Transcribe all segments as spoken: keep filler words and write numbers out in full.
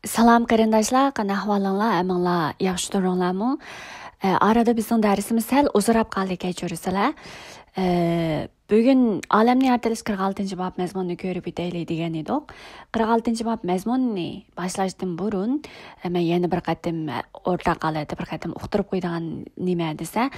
سالام قېرىنداشلار، قانداق ئەھۋالىڭلار؟ ھەممىڭلار ياخشى تۇرۇڭلارمۇ؟ ئە، ئارىدا بىزنىڭ دەرسىمىز سەل ئۇزىراپ قالدى، كەچۈرسىلەر. ئە، بۈگۈن ئالەمنى يارىتىلىش قىرىق ئالتىنچى باب مەزمۇنىنى كۆرۈپ ئۆتەيلى دېگەن ئىدۇق. قىرىق ئالتىنچى باب مەزمۇنىنى باشلاشتىن بۇرۇن، ئە، مەن يەنە بىر قېتىم، ئە، ئورتاق ھالەتتە بىر قېتىم ئۇقتۇرۇپ قويىدىغان نېمە دېسە،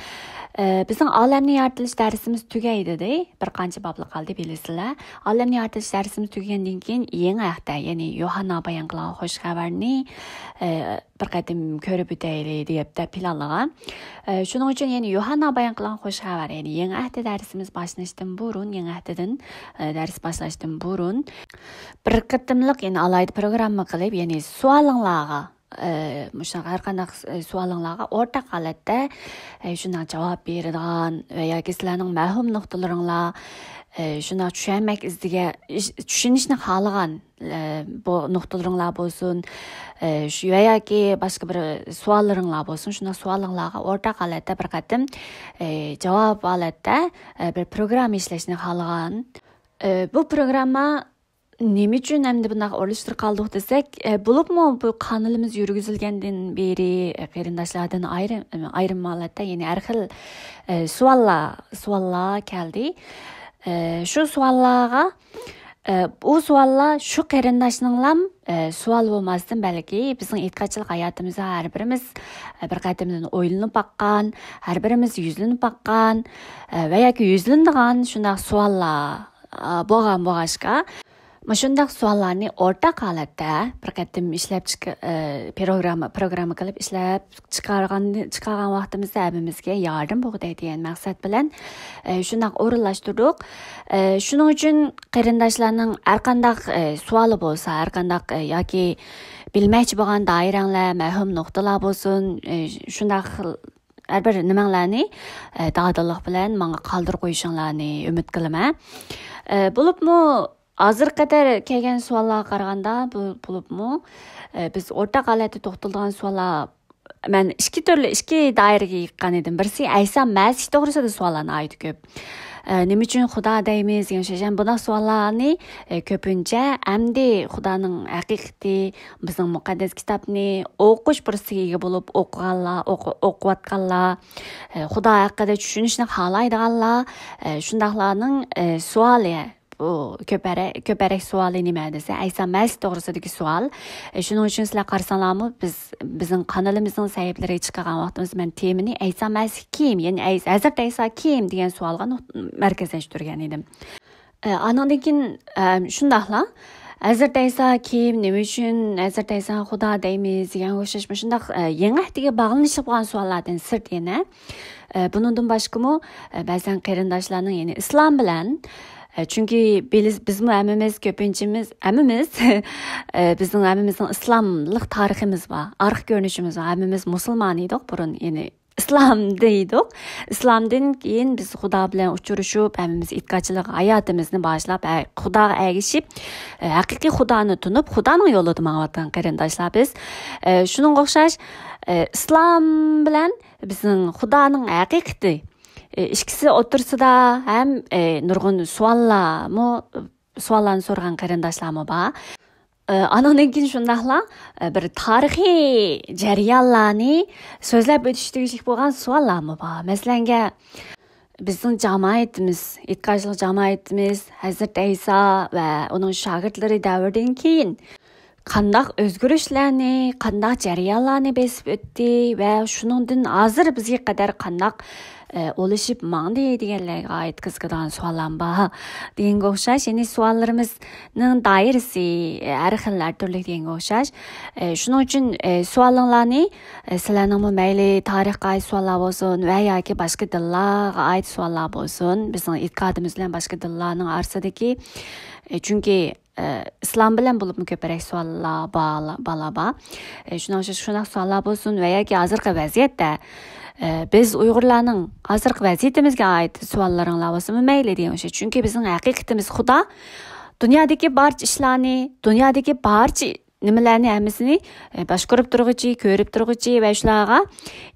ئە، بىزنىڭ ئالەمنى يارىتىلىش دەرسىمىز تۈگەيدى، بىر قانچە بابلا قالدى، بىلىسىلەر. ئالەمنى يارىتىلىش دەرسىمىز تۈگىگەندىن كېيىن يېڭى ھەپتە، يەنى يوھاننا بايان قىلغان خۇش خەۋەرنى، ئە، بىر قېتىم كۆرۈپ ئۆتەيلى دەپ پىلانلىغان. ئە، شۇنىڭ ئۈچۈن يەنى يوھاننا بايان قىلغان خۇش خەۋەر، يەنى يېڭى ھەپتە دەرسىمىز باشلىنىشتىن بۇرۇن، يېڭى ھەپتىدىن، ئە، دەرس باشلاشتىن بۇرۇن بىر قېتىملىق يەنى ئالاھىدە پروگرامما قىلىپ، يەنى سوئالىڭلارغا، ئە، مۇشۇ ھەر قانداق، ئە، سوئالىڭلارغا ئورتاق ھالەتتە، ئە، شۇنداق جاۋاب بېرىدىغان ۋە ياكى سىلەرنىڭ مەۋھۇم نۇقتىلىرىڭلار، ئە، شۇنداق چۈشەنمەك ئىزدىگە-، ئىش-، چۈشىنىشنى خالىغان، ئە، بۇ نۇقتىلىرىڭلار بولسۇن، ئە، شۇ ۋە ياكى باشقا بىر سوئاللىرىڭلار بولسۇن، شۇنداق سوئالىڭلارغا ئورتاق ھالەتتە بىر قېتىم، ئە، جاۋاب ھالەتتە، ئە، بىر پروگرامما ئىشلەشنى خالىغان. ئە، بۇ پروگرامما نېمە ئۈچۈن ئەمدى بۇنداق ئورۇنلاشتۇرۇپ قالدۇق دېسەك، ئە، بولۇپمۇ بۇ قانىلىمىز يۈرگۈزۈلگەندىن بېرى، ئە، قېرىنداشلاردىن ئايرىم، ئايرىم ھالەتتە يەنە ھەر خىل، ئە، سوئاللار، سوئاللار كەلدى. ئە، شۇ سوئاللارغا، ئە، بۇ سوئاللار شۇ قېرىنداشنىڭلام، ئە، سوئال بولماستىن، بەلكى بىزنىڭ ئېتىقادچىلىق ھاياتىمىزدا ھەر بىرىمىز، ئە، بىر قېتىمدىن ئويلىنىپ باققان، ھەر بىرىمىز يۈزلىنىپ باققان، ئە، ۋە ياكى يۈزلىنىدىغان شۇنداق سوئاللار، ئا، بولغان بولغاچقا، مۇشۇنداق سوئاللارنى ئورتاق ھالەتتە بىر قېتىم ئىشلەپ چىق-، ئە، پروگرامما، پروگرامما قىلىپ ئىشلەپ چىقارغان، چىقارغان ۋاقتىمىزدا ھەممىمىزگە ياردەم بولغۇدەك دېگەن مەقسەت بىلەن، ئە، شۇنداق ئورۇنلاشتۇردۇق. ئە، شۇنىڭ ئۈچۈن قېرىنداشلارنىڭ ھەر قانداق، ئە، سوئالى بولسا، ھەر قانداق، ئە، ياكى بىلمەكچى بولغان دائىرەڭلار، مەۋھۇم نۇقتىلار بولسۇن، ئە، شۇنداق خىل ھەر بىر نېمەڭلارنى، ئە، دادىللىق بىلەن ماڭا قالدۇرۇپ قويۇشۇڭلارنى ئۈمىد قىلىمەن. ئە، بولۇپمۇ ھازىرغا قەدەر كەلگەن سوئاللارغا قارىغاندا، بۇ، بولۇپمۇ، ئە، بىز ئورتاق ھالەتتە توختىلىدىغان سوئاللار، مەن ئىككى تۈرلۈك، ئىككى دائىرىگە يىغقان ئىدىم. بىرسى ئەيسا مەسىھ توغرىسىدا سوئاللار ناھايىتى كۆپ. ئە، نېمە ئۈچۈن خۇدا دەيمىز دېگەن ئوخشاش. بۇنداق سوئاللارنى، ئە، كۆپىنچە ئەمدى خۇدانىڭ ھەقىقىتى، بىزنىڭ مۇقەددەس كىتابنى ئوقۇش پۇرسىتىگە ئىگە بولۇپ ئوقۇغانلار، ئوقۇ-، ئوقۇۋاتقانلار، ئە، خۇدا ھەققىدە چۈشىنىشنى خالايدىغانلار، ئە، شۇنداقلارنىڭ، ئە، سوئالى، بۇ كۆپرەك، كۆپرەك سوئالى نېمە دېسە، ئەيسا مەسىھ توغرىسىدىكى سوئال. ئە، شۇنىڭ ئۈچۈن سىلەر قارىساڭلارمۇ، بىز، بىزنىڭ قانىلىمىزنىڭ سەھىپىلىرىگە چىقارغان ۋاقتىمىزدا مەن تېمىنى ئەيسا مەسىھ كىم، يەنى ئەيس-، ھەزرىتى ئەيسا كىم دېگەن سوئالغا نۇق-، مەركەزلەشتۈرگەن ئىدىم. ئە، ئانىڭدىن كېيىن، ئە، شۇنداقلا، ھەزرىتى ئەيسا كىم، نېمە ئۈچۈن ھەزرىتى ئەيسا خۇدا دەيمىز دېگەنگە ئوخشاش مۇشۇنداق، ئە، يېڭى ھەپتىگە باغلىنىشلىق بولغان سوئاللاردىن سىرت يەنە، ئە، بۇنىڭدىن باشقىمۇ، ئە، بەزەن قېرىنداشلارنىڭ، يەنى ئىسلام بىلەن، ئە، چۈنكى بىلىس-، بىزمۇ ھەممىمىز، كۆپىنچىمىز، ھەممىمىز، ئە، بىزنىڭ ھەممىمىزنىڭ ئىسلاملىق تارىخىمىز بار، ئارقا كۆرۈنۈشىمىز بار، ھەممىمىز مۇسۇلمان ئىدۇق بۇرۇن، يەنى ئىسلام دەيدۇق. ئىسلامدىن كېيىن بىز خۇدا بىلەن ئۇچرىشىپ، ھەممىمىز ئېتىقادچىلىق ھاياتىمىزنى باشلاپ، ھە-، خۇداغا ئەگىشىپ، ھەقىقىي خۇدانى تونۇپ، خۇدانىڭ يولىدا ماڭىۋاتقان قېرىنداشلار بىز. ئە، شۇنىڭغا ئوخشاش، ئە، ئىسلام بىلەن بىزنىڭ خۇدانىڭ ھەقىقىتى، ئە، ئىككىسى ئوتتۇرىسىدا ھەم، ئە، نۇرغۇن سوئاللارمۇ، سوئاللارنى سورىغان قېرىنداشلارمۇ بار. ئە، ئانىڭدىن كېيىن شۇنداقلا، ئە، بىر تارىخىي جەريانلارنى سۆزلەپ ئۆتۈش تېگىشلىك بولغان سوئاللارمۇ بار. مەسىلەنگە، بىزنىڭ جامائىتىمىز، ئېتىقادچىلىق جامائىتىمىز ھەزرىتى ئەيسا ۋە ئۇنىڭ شاگىرتلىرى دەۋرىدىن كېيىن قانداق ئۆزگىرىشلەرنى، قانداق جەريانلارنى بېسىپ ئۆتتى ۋە شۇنىڭدىن ھازىر بىزگە قەدەر قانداق ئە، ئولىشىپ ماڭدى دېگەنلەرگە ئائىت قىزىقىدىغان سوئاللارمۇ بار. دېگەنگە ئوخشاش، يەنى سوئاللىرىمىزنىڭ دائىرىسى، ئە، ھەر خىل، ھەر تۈرلۈك دېگەنگە ئوخشاش. ئە، شۇنىڭ ئۈچۈن، ئە، سوئالىڭلارنى، ئە، سىلەرنىڭمۇ مەيلى تارىخقا ئائىت سوئاللار بولسۇن ۋە ياكى باشقا دىنلارغا ئائىت سوئاللار بولسۇن، بىزنىڭ ئېتىقادىمىز بىلەن باشقا دىنلارنىڭ ئارىسىدىكى، ئە، چۈنكى ئە، ئىسلام بىلەن بولۇپمۇ كۆپرەك سوئاللار بار، بالار بار. ئە، شۇنىڭ ئۈچۈن شۇنداق سوئاللار بولسۇن ۋە ياكى ھازىرقى ۋەزىيەتتە، ئە، بىز ئۇيغۇرلارنىڭ ھازىرقى ۋەزىيىتىمىزگە ئائىت سوئاللىرىڭلار بولسىمۇ مەيلى دېگەن ئوخشاش. چۈنكى بىزنىڭ ھەقىقىتىمىز خۇدا. دۇنيادىكى بارچە ئىشلارنى، دۇنيادىكى بارچە نېمىلەرنى ھەممىسىنى، ئە، باشقۇرۇپ تۇرغۇچى، كۆرۈپ تۇرغۇچى ۋە شۇلارغا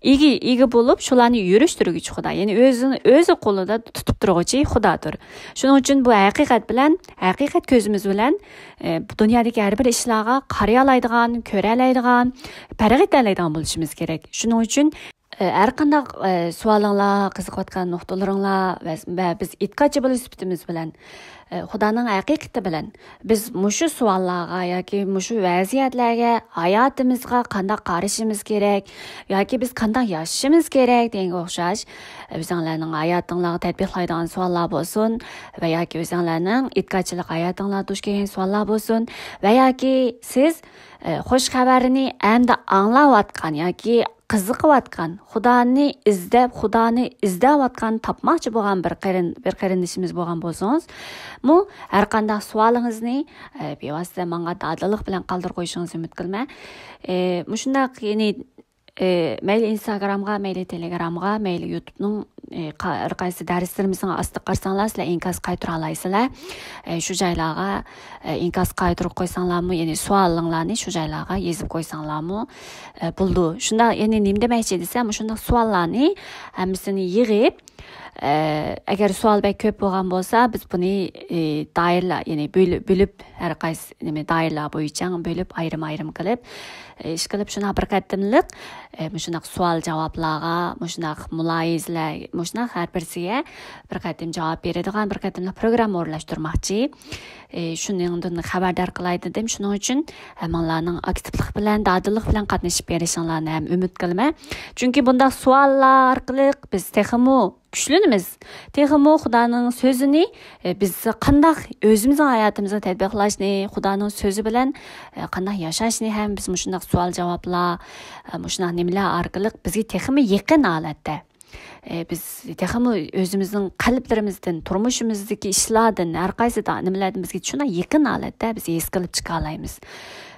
ئىگە، ئىگە بولۇپ، شۇلارنى يۈرۈشتۈرگۈچى خۇدا. يەنى ئۆزىنى، ئۆزى قولىدا تۇتۇپ تۇرغۇچى خۇدادۇر. شۇنىڭ ئۈچۈن بۇ ھەقىقەت بىلەن، ھەقىقەت كۆزىمىز بىلەن، ئە، بۇ دۇنيادىكى ھەر بىر ئىشلارغا قارىيالايدىغان، كۆرەلەيدىغان، پەرق ئېتەلەيدىغان بولۇشىمىز كېرەك. شۇنىڭ ئۈچۈن ئە، ھەر قانداق، ئە، سوئالىڭلار، قىزىقىۋاتقان نۇقتىلىرىڭلار ۋە، ۋە بىز ئېتىقادچى بولۇش سۈپىتىمىز بىلەن، ئە، خۇدانىڭ ھەقىقىتى بىلەن بىز مۇشۇ سوئاللارغا ياكى مۇشۇ ۋەزىيەتلەرگە، ھاياتىمىزغا قانداق قارىشىمىز كېرەك ياكى بىز قانداق ياشىشىمىز كېرەك دېگەنگە ئوخشاش، ئە، ئۆزۈڭلارنىڭ ھاياتىڭلارغا تەتبىقلايدىغان سوئاللار بولسۇن ۋە ياكى ئۆزۈڭلارنىڭ ئېتىقادچىلىق ھاياتىڭلاردا دۇچ كەلگەن سوئاللار بولسۇن ۋە ياكى سىز، ئە، خوش خەۋەرنى ئەمدى ئاڭلاۋاتقان ياكى قىزىقىۋاتقان، خۇدانى ئىزدەپ، خۇدانى ئىزدەۋاتقان، تاپماقچى بولغان بىر قېرىن-، بىر قېرىندىشىمىز بولغان بولسىڭىزمۇ، ھەر قانداق سوئالىڭىزنى، ئە، بىۋاسىتە ماڭا دادىللىق بىلەن قالدۇرۇپ قويۇشىڭىزنى ئۈمىد قىلىمەن. ئە، مۇشۇنداق، يەنى، ئە، مەيلى ئىنستاگرامغا، مەيلى تېلېگرامغا، مەيلى يۇتۇبنىڭ، ئە، قا-، ھەر قايسى دەرسلىرىمىزنىڭ ئاستىغا قارىساڭلار، سىلەر ئىنكاس قايتۇرالايسىلەر. ئە، شۇ جايلارغا، ئە، ئىنكاس قايتۇرۇپ قويساڭلارمۇ، يەنى سوئالىڭلارنى شۇ جايلارغا يېزىپ قويساڭلارمۇ، ئە، بولىدۇ. شۇنداق، يەنى نېمە دېمەكچى دېسەم، مۇشۇنداق سوئاللارنى ھەممىسىنى يىغىپ، ئە، ئەگەر سوئال بەك كۆپ بولغان بولسا، بىز بۇنى، ئى، دائىرىلەر، يەنى بۆل-، بۆلۈپ، ھەر قايسى نېمە دائىرىلەر بويىچە بۆلۈپ، ئايرىم-ئايرىم قىلىپ، ئى، ئىش قىلىپ، شۇنداق بىر قېتىملىق، ئى، مۇشۇنداق سوئال-جاۋابلارغا، مۇشۇنداق مۇلاھىزىلەر، مۇشۇنداق ھەر بىرسىگە بىر قېتىم جاۋاب بېرىدىغان بىر قېتىملىق پروگرامما ئورۇنلاشتۇرماقچى. ئى، شۇنىڭدىن خەۋەردار قىلاي دېدىم. شۇنىڭ ئۈچۈن ھەممىڭلارنىڭ ئاكتىپلىق بىلەن، دادىللىق بىلەن قاتنىشىپ بېرىشىڭلارنى ھەم ئۈمىد قىلىمەن. چۈنكى بۇنداق سوئاللار ئارقىلىق بىز تېخىمۇ كۈچلىنىمىز. تېخىمۇ خۇدانىڭ سۆزىنى، ئى، بىز قانداق ئۆزىمىزنىڭ ھاياتىمىزغا تەتبىقلاشنى، خۇدانىڭ سۆزى بىلەن، ئى، قانداق ياشاشنى ھەم بىز مۇشۇنداق سوئال-جاۋابلار، ئى، مۇشۇنداق نېمىلەر ئارقىلىق بىزگە تېخىمۇ يېقىن ھالەتتە، ئى، بىز تېخىمۇ ئۆزىمىزنىڭ قەلبلىرىمىزدىن، تۇرمۇشىمىزدىكى ئىشلاردىن، ھەر قايسى دا-، نېمىلەردىن بىزگە شۇنداق يېقىن ھالەتتە بىز ھېس قىلىپ چىقالايمىز.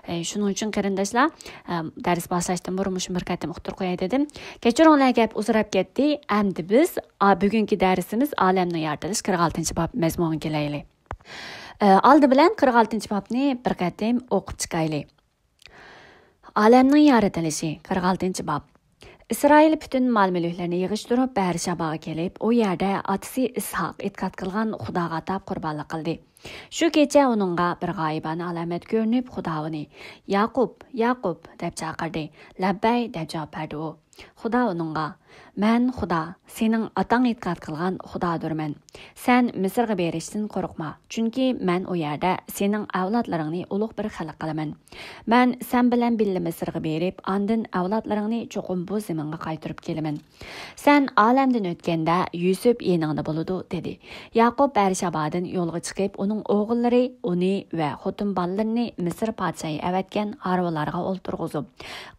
ئى، شۇنىڭ ئۈچۈن قېرىنداشلار، ئە، دەرس باشلاشتىن بۇرۇن مۇشۇ بىر قېتىم ئۇقتۇرۇپ قوياي دېدىم. كەچۈرۈڭلار، گەپ ئۇزىراپ كەتتى. ئەمدى بىز، ئا، بۈگۈنكى دەرسىمىز ئالەمنىڭ يارىتىلىشى قىرىق ئالتىنچى باب مەزمۇنىغا كېلەيلى. ئە، ئالدى بىلەن قىرىق ئالتىنچى بابنى بىر قېتىم ئوقۇپ چىقايلى. ئالەمنىڭ يارىتىلىشى، قىرىق ئالتىنچى باب. ئىسرائىل پۈتۈن مال-مۈلۈكلىرىنى يىغىشتۇرۇپ، بەئەرشاباغا كېلىپ، ئۇ يەردە ئاتىسى ئىسھاق ئېتىقاد قىلغان خۇداغا ئاتاپ قۇربانلىق قىلدى. شۇ كېچە ئۇنىڭغا بىر غايىبانە ئالامەت كۆرۈنۈپ، خۇدا ئۇنى، «ياقۇپ، ياقۇپ!» دەپ چاقىردى. «لەببەي!» دەپ جاۋاب بەردى ئۇ. خۇدا ئۇنىڭغا، «مەن خۇدا، سېنىڭ ئاتاڭ ئېتىقاد قىلغان خۇدادۇرمەن. سەن مىسىرغا بېرىشتىن قورقما، چۈنكى مەن ئۇ يەردە سېنىڭ ئەۋلادلىرىڭنى ئۇلۇغ بىر خەلق قىلىمەن. مەن سەن بىلەن بىللە مىسىرغا بېرىپ، ئاندىن ئەۋلادلىرىڭنى چوقۇم بۇ زېمىنغا قايتۇرۇپ كېلىمەن. سەن ئالەمدىن ئۆتكەندە، يۈسۈپ يېنىڭدا بولىدۇ» دېدى. ياقۇپ بەئەرشابادىن يولغا چىقىپ، ئۇنىڭ ئوغۇللىرى ئۇنى ۋە خوتۇن بالىلىرىنى مىسىر پادىشاھى ئەۋەتكەن ھارۋىلارغا ئولتۇرغۇزۇپ،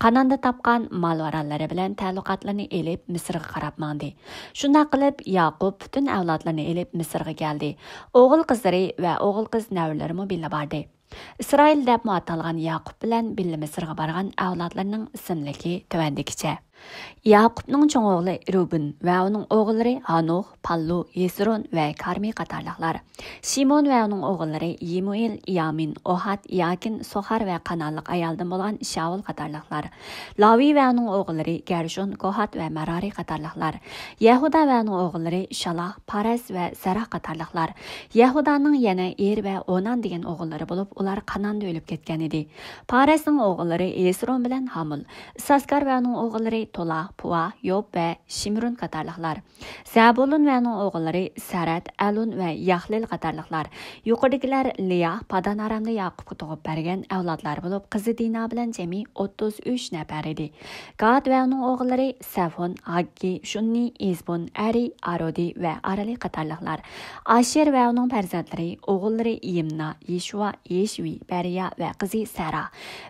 قاناندا تاپقان مال-ماراللىرى بىلەن تەئەللۇقاتلىرىنى ئېلىپ، مىسىرغا قاراپ ماڭدى. شۇنداق قىلىپ، ياقۇپ پۈتۈن ئەۋلادلىرىنى ئېلىپ، مىسىرغا كەلدى. ئوغۇل قىزلىرى ۋە ئوغۇل قىز نەۋرىلىرىمۇ بىللە باردى. ئىسرائىل دەپمۇ ئاتالغان ياقۇپ بىلەن بىللە مىسىرغا بارغان ئەۋلادلىرىنىڭ ئىسىملىكى تۆۋەندىكىچە. ياقۇپنىڭ چوڭ ئوغلى رۇبېن ۋە ئۇنىڭ ئوغۇللىرى ھانوخ، پاللۇ، ھېسرون ۋە كارمى قاتارلىقلار. شىمون ۋە ئۇنىڭ ئوغۇللىرى يېمۇئېل، يامىن، ئوھاد، ياكىن، سوخار ۋە قانئانلىق ئايالدىن بولغان شاۋۇل قاتارلىقلار. لاۋى ۋە ئۇنىڭ ئوغۇللىرى گەرشون، كوھات ۋە مەرارى قاتارلىقلار. يەھۇدا ۋە ئۇنىڭ ئوغۇللىرى شالاھ، پارەس ۋە زەراھ قاتارلىقلار. يەھۇدانىڭ يەنە ئېر ۋە ئونان دېگەن ئوغۇللىرى بولۇپ، ئۇلار قاناندا ئۆلۈپ كەتكەن ئىدى. پارەسنىڭ ئوغۇللىرى ھېسرون بىلەن ھامۇل. ئىسساسكار ۋە ئۇنىڭ ئوغۇللىرى تولا، پۇۋا، يوب ۋە شىمرون قاتارلىقلار. زەبۇلۇن ۋە ئۇنىڭ ئوغۇللىرى سەرەد، ئەلۇن ۋە ياخلېل قاتارلىقلار. يۇقىرىدىكىلەر لىيا پادان ئارامدا ياقۇپقا تۇغۇپ بەرگەن ئەۋلادلار بولۇپ، قىزى دىنا بىلەن جەمئىي ئوتتۇز ئۈچ نەپەر ئىدى. گاد ۋە ئۇنىڭ ئوغۇللىرى سەفون، ھاگگى، شۇننى، ئېزبون، ئەرى، ئارودى ۋە ئارالى قاتارلىقلار. ئاشېر ۋە ئۇنىڭ پەرزەنتلىرى، ئوغۇللىرى يىمنا، يېشۇۋا، يېشۋى، بەرىيا ۋە قىزى سەرا.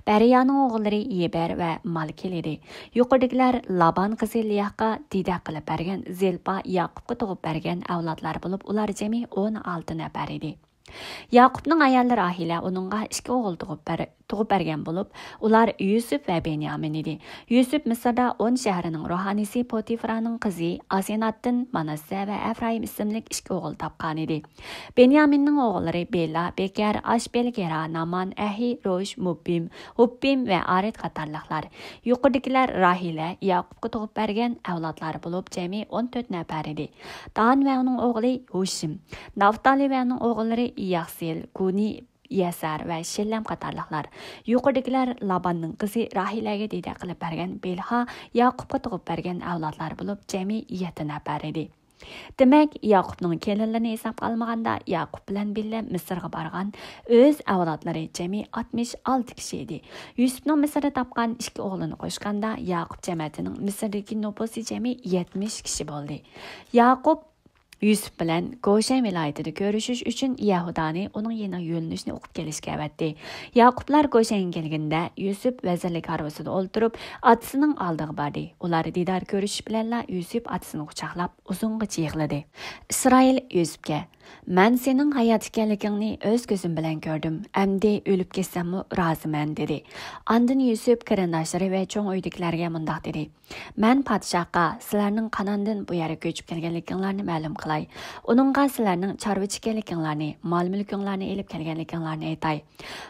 بەرىيانىڭ ئوغۇللىرى يېبەر ۋە مالكىل ئىدى. يۇقىرىدىكىلەر لابان قىزى لىياققا دىدەك قىلىپ بەرگەن زىلپا، ياقۇپقا تۇغۇپ بەرگەن ئەۋلادلار بولۇپ، ئۇلار جەمئىي ئون ئالتە نەپەر ئىدى. ياقۇپنىڭ ئايالى راھىلە ئۇنىڭغا ئىككى ئوغۇل تۇغۇپ بەر-، تۇغۇپ بەرگەن بولۇپ، ئۇلار يۈسۈپ ۋە بېنيامىن ئىدى. يۈسۈپ مىسىردا ئون شەھىرىنىڭ روھانىيسى پوتىفرانىڭ قىزى ئاسېناتتىن ماناسسە ۋە ئەفرايىم ئىسىملىك ئىككى ئوغۇل تاپقان ئىدى. بېنيامىننىڭ ئوغۇللىرى بېلا، بېكەر، ئاشبېل، گېرا، نامان، ئەھى، روش، مۇببىم، ھۇببىم ۋە ئارىد قاتارلىقلار. يۇقىرىدىكىلەر راھىلە ياقۇپقا تۇغۇپ بەرگەن ئەۋلادلار بولۇپ، جەمئىي ئون تۆت نەپەر ئىدى. دان ۋە ئۇنىڭ ئوغلى ھۇشىم، نافتالى ۋە ئۇنىڭ ئوغۇللىرى ياخسىيېل، گۇنى، يەسەر ۋە شېللەم قاتارلىقلار. يۇقىرىدىكىلەر لاباننىڭ قىزى راھىلەگە دىدە قىلىپ بەرگەن بىلھا ياقۇپقا تۇغۇپ بەرگەن ئەۋلادلار بولۇپ، جەمئىي يەتتە نەپەر ئىدى. دېمەك، ياقۇپنىڭ كېلىنلىرىنى ھېسابقا ئالمىغاندا، ياقۇپ بىلەن بىللە مىسىرغا بارغان ئۆز ئەۋلادلىرى جەمئىي ئاتمىش ئالتە كىشى ئىدى. يۈسۈپنىڭ مىسىردا تاپقان ئىككى ئوغلىنى قوشقاندا، ياقۇپ جەمەتىنىڭ مىسىردىكى نوپۇسى جەمئىي يەتمىش كىشى بولدى. ياقۇپ يۈسۈپ بىلەن گوشەن ۋىلايىتىدە كۆرۈشۈش ئۈچۈن يەھۇدانى ئۇنىڭ يېنىغا يۆنىلىشنى ئوقۇپ كېلىشكە ئەۋەتتى. ياقۇپلار گوشەنگە كەلگىنىدە، يۈسۈپ ۋەزىرلىك ھارۋىسىدا ئولتۇرۇپ، ئاتىسىنىڭ ئالدىغا باردى. ئۇلار دىدار كۆرۈشۈش بىلەنلا يۈسۈپ ئاتىسىنى قۇچاقلاپ، ئۇزۇنغىچە يىغلىدى. ئىسرائىل يۈسۈپكە، مەن سېنىڭ ھايات ئىكەنلىكىڭنى ئۆز كۆزۈم بىلەن كۆردۈم. ئەمدى ئۆلۈپ كەتسەممۇ رازىمەن، دېدى. ئاندىن يۈسۈپ قېرىنداشلىرى ۋە چوڭ ئۆيدىكىلەرگە مۇنداق دېدى: مەن پادىشاھقا سىلەرنىڭ قاناندىن بۇ يەرگە كۆچۈپ كەلگەنلىكىڭلارنى مەلۇم قىلاي. ئۇنىڭغا سىلەرنىڭ چارۋىچى ئىكەنلىكىڭلارنى، مال-مۈلكۈڭلارنى ئېلىپ كەلگەنلىكىڭلارنى ئېيتاي.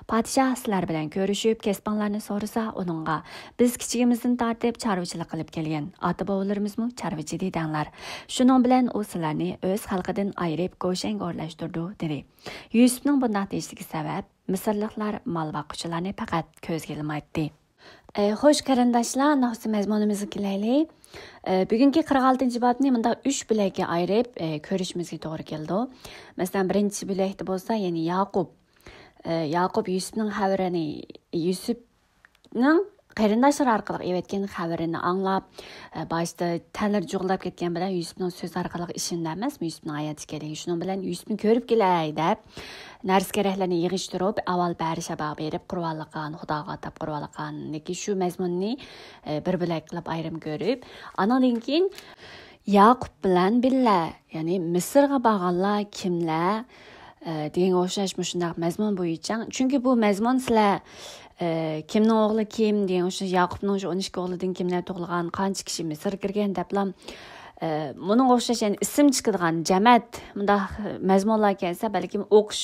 پادىشاھ سىلەر بىلەن كۆرۈشۈپ، كەسپىڭلارنى سورىسا، ئۇنىڭغا، بىز كىچىكىمىزدىن تارتىپ چارۋىچىلىق قىلىپ كەلگەن، ئاتا-بوۋىلىرىمىزمۇ چارۋىچى ئىدى دەڭلار. شۇنىڭ بىلەن ئۇ سىلەرنى ئۆز خەلقىدىن ئايرىپ، گوشەنگە ئورۇنلاشتۇرىدۇ، دېدى. يۈسۈپنىڭ بۇنداق دېيىشىدىكى سەۋەب، مىسىرلىقلار مال باققۇچىلارنى پەقەت كۆزگە ئىلمايتتى. ئە، خوش قېرىنداشلار، ناخشا مەزمۇنىمىزغا كېلەيلى. ئە، بۈگۈنكى قىرىق ئالتىنچى بابنى مۇنداق ئۈچ بۆلەككە ئايرىپ، ئە، كۆرۈشىمىزگە توغرا كېلىدۇ. مەسىلەن، بىرىنچى بۆلەكتە بولسا، يەنى ياقۇپ. ئە، ياقۇپ يۈسۈپنىڭ خەۋىرىنى، يۈسۈپنىڭ قېرىنداشلىرى ئارقىلىق ئېۋەتكەن خەۋىرىنى ئاڭلاپ، ئە، باشتا تەنلىرى جۇغلاپ كەتكەن بىلەن يۈسۈپنىڭ سۆزى ئارقىلىق ئىشىنىدۇ ئەمەسمۇ، يۈسۈپنىڭ ھايات ئىكەنلىكى. شۇنىڭ بىلەن يۈسۈپنى كۆرۈپ كېلەي دەپ، نەرسە-كېرەكلەرنى يىغىشتۇرۇپ، ئاۋۋال بەرشەباغا بېرىپ قۇربانلىق قىلغان، خۇداغا ئاتاپ قۇربانلىق قىلغاندىكى شۇ مەزمۇننى، ئە، بىر بۆلەك قىلىپ ئايرىم كۆرۈپ، ئانىڭدىن كېيىن ياقۇپ بىلەن بىللە، يەنى مىسىرغا بارغانلار كىملەر، ئە، دېگەنگە ئوخشاش مۇشۇنداق مەزمۇن بويىچە. چۈنكى بۇ مەزمۇن سىلەر، ئە، كىمنىڭ ئوغلى كىم دېگەن ئوخشاش، ياقۇپنىڭ شۇ ئون ئىككى ئوغلىدىن كىملەر تۇغۇلغان، قانچە كىشى مىسىرغا كىرگەن دەپلا، ئە، مۇنىڭغا ئوخشاش، يەنى ئىسىم چىقىدىغان جەمەت مۇنداق مەزمۇنلار كەلسە، بەلكىم ئوقۇش،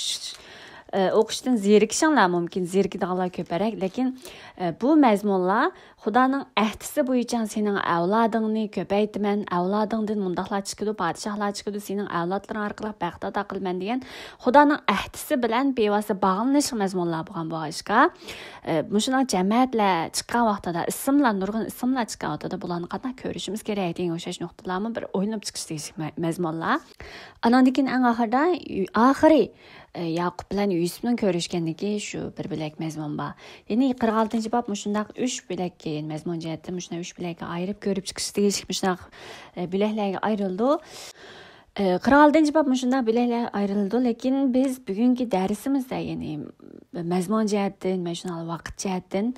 ئە، ئوقۇشتىن زېرىكىشىڭلار مۇمكىن، زېرىكىدىغانلار كۆپرەك. لېكىن، ئە، بۇ مەزمۇنلار خۇدانىڭ ئەھدىسى بويىچە سېنىڭ ئەۋلادىڭنى كۆپەيتىمەن، ئەۋلادىڭدىن مۇنداقلار چىقىدۇ، پادىشاھلار چىقىدۇ، سېنىڭ ئەۋلادلىرىڭ ئارقىلىق بەخت ئاتا قىلىمەن دېگەن خۇدانىڭ ئەھدىسى بىلەن بىۋاسىتە باغلىنىشلىق مەزمۇنلار بولغان بولغاچقا، ئە، مۇشۇنداق جەمەتلەر چىققان ۋاقتىدا، ئىسىملار، نۇرغۇن ئىسىملار چىققان ۋاقتىدا بۇلارنى قانداق كۆرۈشىمىز كېرەك دېگەن ئوخشاش نۇقتىلارمۇ بىر ئويلىنىپ چىقىش تېگىشلىك مە-، مەزمۇنلار. ئاناندىن كېيىن ئەڭ ئاخىردا، ئاخىرى، ئە، ياقۇپ بىلەن يۈسۈپنىڭ كۆرۈشكەندىكى شۇ بىر بۆلەك مەزمۇن بار. يەنى قىرىق ئالتىنچى باب مۇشۇنداق ئۈچ بۆلەككە، يەنى مەزمۇن جەھەتتىن مۇشۇنداق ئۈچ بۆلەككە ئايرىپ كۆرۈپ چىقىش تېگىشلىك مۇشۇنداق، ئە، بۆلەكلەرگە ئايرىلىدۇ. ئە، قىرىق ئالتىنچى باب مۇشۇنداق بۆلەكلەرگە ئايرىلىدۇ، لېكىن بىز بۈگۈنكى دەرسىمىزدە، يەنى مەزمۇن جەھەتتىن، مەن شۇنداق ۋاقىت جەھەتتىن،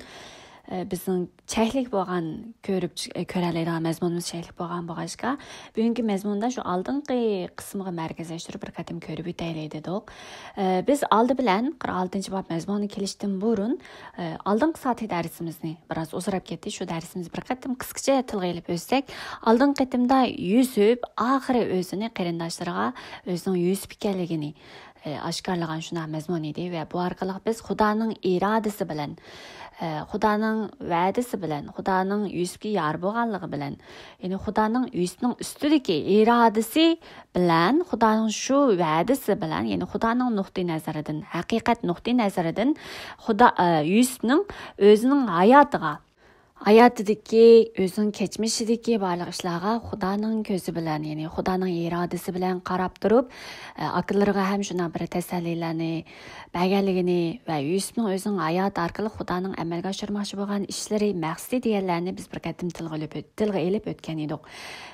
ئە، بىزنىڭ چەكلىك بولغان، كۆرۈپ چىق-، كۆرەلەيدىغان مەزمۇنىمىز چەكلىك بولغان بولغاچقا، بۈگۈنكى مەزمۇندا شۇ ئالدىنقى قىسمىغا مەركەزلەشتۈرۈپ بىر قېتىم كۆرۈپ ئۆتەيلى دېدۇق. ئە، بىز ئالدى بىلەن قىرىق ئالتىنچى باب مەزمۇنىغا كېلىشتىن بۇرۇن، ئە، ئالدىنقى سائەتلىك دەرسىمىزنى، بىراز ئۇزىراپ كەتتى، شۇ دەرسىمىزنى بىر قېتىم قىسقىچە تىلغا ئېلىپ ئۆتسەك، ئالدىنقى قېتىمدا يۈسۈپ ئاخىرى ئۆزىنى قېرىنداشلىرىغا ئۆزىنىڭ يۈسۈپ ئىكەنلىكىنى، ئە، ئاشكارىلىغان شۇنداق مەزمۇن ئىدى ۋە بۇ ئارقىلىق بىز خۇدانىڭ ئىرادىسى بىلەن، ئە، خۇدانىڭ ۋەدىسى بىلەن، خۇدانىڭ يۈسۈپكە يار بولغانلىقى بىلەن، يەنى خۇدانىڭ يۈسۈپنىڭ ئۈستىدىكى ئىرادىسى بىلەن، خۇدانىڭ شۇ ۋەدىسى بىلەن، يەنى خۇدانىڭ نۇقتىئى نەزىرىدىن، ھەقىقەت نۇقتىئى نەزىرىدىن خۇدا، ئە، يۈسۈپنىڭ ئۆزىنىڭ ھاياتىغا، ھاياتىدىكى، ئۆزىنىڭ كەچمىشىدىكى بارلىق ئىشلارغا خۇدانىڭ كۆزى بىلەن، يەنى خۇدانىڭ ئىرادىسى بىلەن قاراپ تۇرۇپ، ئاكىلىرىغا ھەم شۇنداق بىر تەسەللىلەرنى بەرگەنلىكىنى ۋە يۈسۈپنىڭ ئۆزىنىڭ ھاياتى ئارقىلىق خۇدانىڭ ئەمەلگە ئاشۇرماقچى بولغان ئىشلىرى، مەقسىتى دېگەنلەرنى بىز بىر قېتىم تىلغا ئېلىپ ئۆت-، تىلغا ئېلىپ ئۆتكەن ئىدۇق.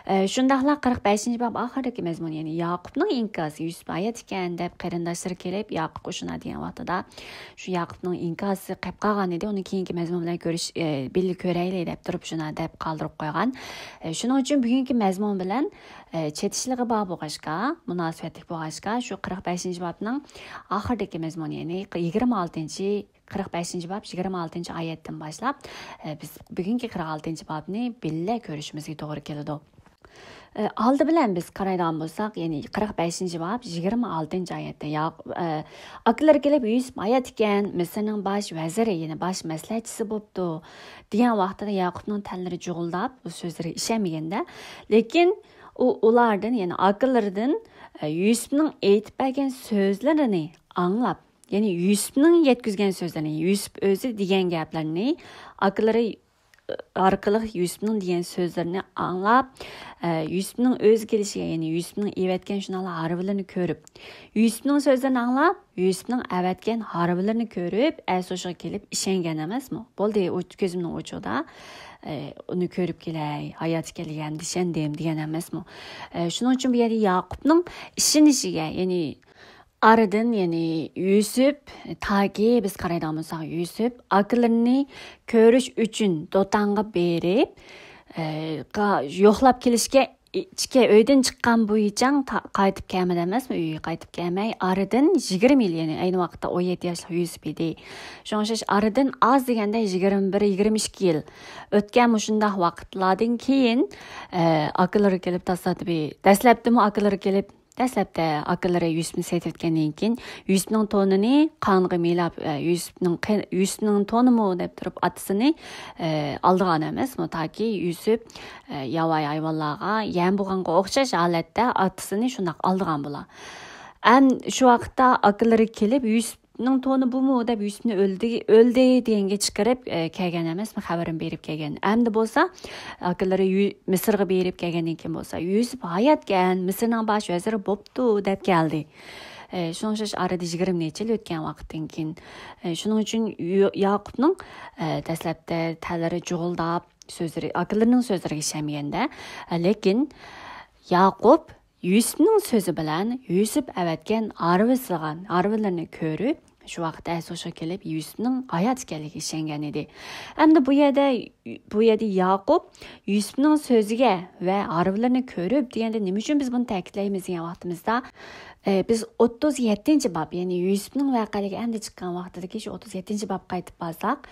شۇنداقلا قىرىق بەشىنچى باب ئاخىرىدىكى مەزمۇن، يەنى ياقۇپنىڭ ئىنكاسى، يۈسۈپ ھايات ئىكەن دەپ قېرىنداشلىرى كېلىپ ياقۇپقا شۇنداق دېگەن ۋاقتىدا، شۇ ياقۇپنىڭ ئىنكاسى قېلىپ قالغان ئىدى. ئۇنى كېيىنكى مەزمۇن بىلەن كۆرۈش، ئە، بىللە كۆرەيلى دەپ تۇرۇپ شۇنا دەپ قالدۇرۇپ قويغان. ئە، شۇنىڭ ئۈچۈن بۈگۈنكى مەزمۇن بىلەن، ئە، چېتىشلىقى بار بولغاچقا، مۇناسىۋەتلىك بولغاچقا، شۇ قىرىق بەشىنچى بابنىڭ ئاخىرىدىكى مەزمۇن، يەنى يىگىرمە ئالتىنچى، قىرىق بەشىنچى باب، يىگىرمە ئالتىنچى ئايەتتىن باشلاپ، ئە، بىز بۈگۈنكى قىرىق ئالتىنچى بابنى بىللە كۆرۈشىمىزگە توغرا كېلىدۇ. ئە، ئالدى بىلەن بىز قارايدىغان بولساق، يەنى قىرىق بەشىنچى باب، يىگىرمە ئالتىنچى ئايەتتە ياق-، ئە، ئاكىلىرى كېلىپ، يۈسۈپ ھايات ئىكەن، مىسىرنىڭ باش ۋەزىرى، يەنى باش مەسلىھەتچىسى بوپتۇ، دېگەن ۋاقتىدا ياقۇپنىڭ تەنلىرى جۇغۇلداپ، بۇ سۆزلىرىگە ئىشەنمىگەندە، لېكىن ئۇ ئۇلاردىن، يەنى ئاكىلىرىدىن، ئە، يۈسۈپنىڭ ئېيتىپ بەرگەن سۆزلىرىنى ئاڭلاپ، يەنى يۈسۈپنىڭ يەتكۈزگەن سۆزلىرىنى، يۈسۈپ ئۆزى دېگەن گەپلەرنى ئاكىلىرى ئارقىلىق يۈسۈپنىڭ دېگەن سۆزلىرىنى ئاڭلاپ، ئە، يۈسۈپنىڭ ئۆزى كېلىشىگە، يەنى يۈسۈپنىڭ ئېۋەتكەن شۇنداقلا ھارۋىلىرىنى كۆرۈپ، يۈسۈپنىڭ سۆزلىرىنى ئاڭلاپ، يۈسۈپنىڭ ئەۋەتكەن ھارۋىلىرىنى كۆرۈپ، ئەس ھوشىغا كېلىپ ئىشەنگەن ئەمەسمۇ؟ بولدى، ئۇ كۆزۈمنىڭ ئوچۇقىدا، ئە، ئۇنى كۆرۈپ كېلەي، ھايات ئىكەنلىكىگە ئەمدى ئىشەندىم دېگەن ئەمەسمۇ؟ ئە، شۇنىڭ ئۈچۈن بۇ يەردە ياقۇپنىڭ ئىشىنىشىگە، يەنى ئارىدىن، يەنى يۈسۈپ، تاكى بىز قارايدىغان بولساق، يۈسۈپ ئاكىلىرىنى كۆرۈش ئۈچۈن دوتانغا بېرىپ، ئە، قا-، يوقلاپ كېلىشكە، ئىچكە، ئۆيدىن چىققان بويىچاڭ تا-، قايتىپ كەلمىدى ئەمەسمۇ؟ ئۆيگە قايتىپ كەلمەي، ئارىدىن يىگىرمە يىل، يەنى ئەينى ۋاقىتتا ئون يەتتە ياشلىق يۈسۈپ ئىدى. شۇڭا ئوخشاش ئارىدىن ئاز دېگەندە يىگىرمە بىر، يىگىرمە ئىككى يىل ئۆتكەن مۇشۇنداق ۋاقىتلاردىن كېيىن، ئە، ئاكىلىرى كېلىپ تاسادىپىي، دەسلەپتىمۇ ئاكىلىرى كېلىپ، دەسلەپتە ئاكىلىرى يۈسۈپنى سېتىۋەتكەندىن كېيىن، يۈسۈپنىڭ تونىنى قانغا مىلاپ، ئە، يۈسۈپنىڭ قى-، يۈسۈپنىڭ تونىمۇ دەپ تۇرۇپ ئاتىسىنى، ئە، ئالدىغان ئەمەسمۇ؟ تاكى يۈسۈپ، ئە، ياۋايى ھايۋانلارغا يەم بولغانغا ئوخشاش ھالەتتە ئاتىسىنى شۇنداق ئالدىغان بولا. ئەم، شۇ ۋاقىتتا ئاكىلىرى كېلىپ، يۈسۈپنىڭ تونى بۇمۇ دەپ يۈسۈپنى ئۆلدى، ئۆلدى دېگەنگە چىقىرىپ، ئە، كەلگەن ئەمەسمۇ؟ خەۋىرىنى بېرىپ كەلگەن. ئەمدى بولسا ئاكىلىرى يۈ-، مىسىرغا بېرىپ كەلگەندىن كېيىن بولسا، يۈسۈپ ھاياتكەن، مىسىرنىڭ باش ۋەزىرى بوپتۇ دەپ كەلدى. ئە، شۇنىڭ ئوخشاش ئارىدا يىگىرمە نەچچە يىل ئۆتكەن ۋاقىتتىن كېيىن. ئە، شۇنىڭ ئۈچۈن يۇ-، ياقۇپنىڭ، ئە، دەسلەپتە تەنلىرى جۇغۇلداپ، سۆزلىرى، ئاكىلىرىنىڭ سۆزلىرىگە ئىشەنمىگەندە، ئە، لېكىن ياقۇپ يۈسۈپنىڭ سۆزى بىلەن يۈسۈپ ئەۋەتكەن ھارۋىسىغا، ھارۋىلىرىنى كۆرۈپ، شۇ ۋاقىتتا ئەس ھوشىغا كېلىپ، يۈسۈپنىڭ ھايات ئىكەنلىكىگە ئىشەنگەن ئىدى. ئەمدى بۇ يەردە، بۇ يەردە ياقۇپ يۈسۈپنىڭ سۆزىگە ۋە ھارۋىلىرىنى كۆرۈپ دېگەندە، نېمە ئۈچۈن بىز بۇنى تەكىتلەيمىز دېگەن ۋاقتىمىزدا، ئە، بىز ئوتتۇز يەتتىنچى باب، يەنى يۈسۈپنىڭ ۋەقەلىكى ئەمدى چىققان ۋاقتىدىكى شۇ ئوتتۇز يەتتىنچى بابقا قايتىپ بارساق،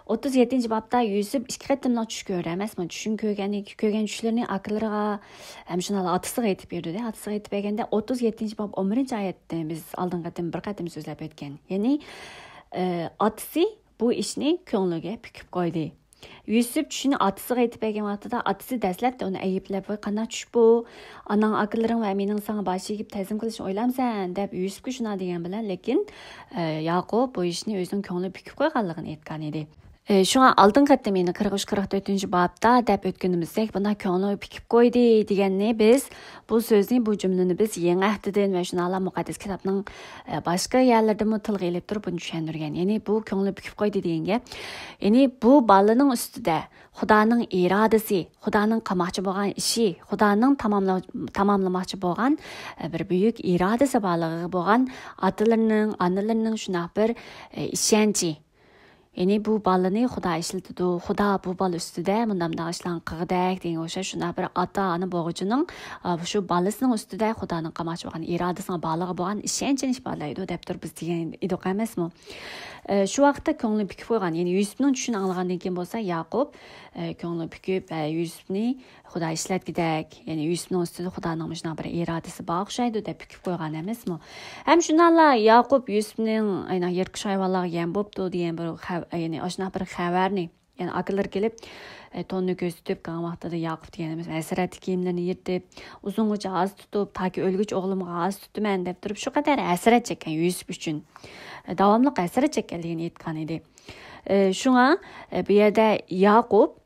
ئوتتۇز يەتتىنچى بابتا يۈسۈپ ئىككى قېتىملىق چۈش كۆرىدۇ ئەمەسمۇ؟ چۈشىنى كۆرگەندىن كېيىن، كۆرگەن چۈشلىرىنى ئاكىلىرىغا، ھەم شۇنداقلا ئاتىسىغا ئېيتىپ بېرىدۇ. ئاتىسىغا ئېيتىپ بەرگەندە، ئوتتۇز يەتتىنچى باب ئون بىرىنچى ئايەتتە بىز ئالدىنقى قېتىم بىر قېتىم سۆزلەپ ئۆتكەن. يەنى، ئە، ئاتىسى بۇ ئىشنى كۆڭلىگە پۈكۈپ قويدى. يۈسۈپ چۈشىنى ئاتىسىغا ئېيتىپ بەرگەن ۋاقتىدا، ئاتىسى دەسلەپتە ئۇنى ئەيىبلەپ، «ۋاي، قانداق چۈش بۇ؟ ئاناڭ ئاكىلىرىڭ ۋە مېنىڭ ساڭا باش ئېگىپ تەزىم قىلىشنى ئويلامسەن؟» دەپ يۈسۈپكە شۇنداق دېگەن بىلەن، لېكىن، ئە، ياقۇپ بۇ ئىشنى ئۆزىنىڭ كۆڭلىگە پۈكۈپ قويغانلىقىنى ئېيتقان ئىدى. ئە، شۇڭا ئالدىنقى قېتىم يەنە قىرىق ئۈچ، قىرىق تۆتىنچى بابتا دەپ ئۆتكىنىمىزدەك، بۇنداق كۆڭلىگە پۈكۈپ قويدى دېگەننى بىز بۇ سۆزنى، بۇ جۈملىنى بىز يېڭى ئەھدىدىن ۋە شۇنداقلا مۇقەددەس كىتابنىڭ، ئە، باشقا يەرلىرىدىنمۇ تىلغا ئېلىپ تۇرۇپ بۇنى چۈشەندۈرگەن. يەنى بۇ كۆڭلى پۈكۈپ قويدى دېگەن گەپ. يەنى بۇ بالىنىڭ ئۈستىدە خۇدانىڭ ئىرادىسى، خۇدانىڭ قىلماقچى بولغان ئىشى، خۇدانىڭ تاماملا-، تاماملىماقچى بولغان، ئە، بىر بۈيۈك ئىرادىسى بارلىقىغا بولغان ئاتىلىرىنىڭ، ئانىلىرىنىڭ شۇنداق بىر، ئە، ئىشەنچى. يەنى بۇ بالىنى خۇدا ئىشلىتىدۇ، خۇدا بۇ بالا ئۈستىدە مۇنداق مۇنداق ئىشلارنى قىلغۇدەك دېگەن ئوخشاش شۇنداق بىر ئاتا ئانا بولغۇچىنىڭ، ئا، شۇ بالىسىنىڭ ئۈستىدە خۇدانىڭ قىلماقچى بولغان ئىرادىسىنىڭ بارلىقى بولغان ئىشەنچىنى ئىپادىلەيدۇ دەپ تۇرۇپ بىز دېگەن ئىدۇق ئەمەسمۇ؟ ئە، شۇ ۋاقىتتا كۆڭلى پۈكۈپ قويغان، يەنى يۈسۈپنىڭ چۈشىنى ئاڭلىغاندىن كېيىن بولسا ياقۇپ، ئە، كۆڭلى پۈكۈپ، ئە، يۈسۈپنى خۇدا ئىشلەتكۈدەك، يەنى يۈسۈپنىڭ ئۈستىدە خۇدانىڭ مۇشۇنداق بىر ئىرادىسى بار ئوخشايدۇ دەپ پۈكۈپ قويغان ئەمەسمۇ؟ ھەم شۇنداقلا ياقۇپ يۈسۈپنىڭ، يەنى يىرتقۇچ ھايۋانلارغا يەم بوپتۇ دېگەن بىر خەۋ-، يەنى ئاشۇنداق بىر خەۋەرنى، يەنى ئاكىلىرى كېلىپ، ئە، توننى كۆرسىتىپ، كەلگەن ۋاقتىدا ياقۇپ دېگەن ئەمەس، ھەسرەتلىك كىيىملىرىنى يىرتىپ، ئۇزۇنغىچە ھازا تۇتۇپ، تاكى ئۆلگۈچە ئوغلۇمغا ھازا تۇتىمەن دەپ تۇرۇپ، شۇ قەدەر ھەسرەت چەككەن يۈسۈپ ئۈچۈن. ئە، داۋاملىق ھەسرەت چەككەنلىكىنى ئېيتقان ئىدى. ئە، شۇڭا، ئە، بۇ يەردە ياقۇپ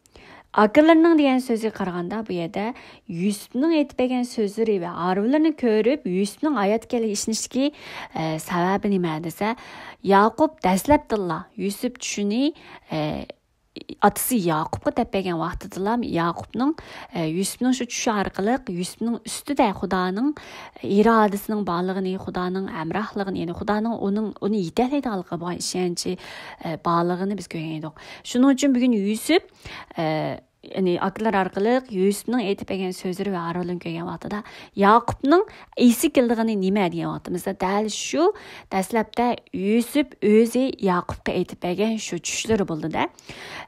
ئاكىلىرىنىڭ دېگەن سۆزىگە قارىغاندا، بۇ يەردە يۈسۈپنىڭ ئېيتىپ بەرگەن سۆزلىرى ۋە ھارۋىلىرىنى كۆرۈپ، يۈسۈپنىڭ ھايات ئىكەنلىكىگە ئىشىنىشتىكى، ئە، سەۋەبى نېمە دېسە، ياقۇپ دەسلەپتىنلا يۈسۈپ چۈشىنى، ئە، ئاتىسى ياقۇپقا دەپ بەرگەن ۋاقتىدىلا ياقۇپنىڭ، ئە، يۈسۈپنىڭ شۇ چۈشى ئارقىلىق يۈسۈپنىڭ ئۈستىدە خۇدانىڭ ئىرادىسىنىڭ بارلىقىنى، خۇدانىڭ ھەمراھلىقىنى، يەنى خۇدانىڭ ئۇنىڭ، ئۇنى يېتەكلەيدىغانلىقىغا بولغان ئىشەنچى، ئە، بارلىقىنى بىز كۆرگەن ئىدۇق. شۇنىڭ ئۈچۈن بۈگۈن يۈسۈپ، ئە، يەنى ئاكىلار ئارقىلىق يۈسۈپنىڭ ئېيتىپ بەرگەن سۆزلىرى ۋە ھارۋىلىنى كۆرگەن ۋاقتىدا ياقۇپنىڭ ئېسى كېلىدىغىنى نېمە دېگەن ۋاقتىمىزدا، دەل شۇ دەسلەپتە يۈسۈپ ئۆزى ياقۇپقا ئېيتىپ بەرگەن شۇ چۈشلىرى بولدى-دە.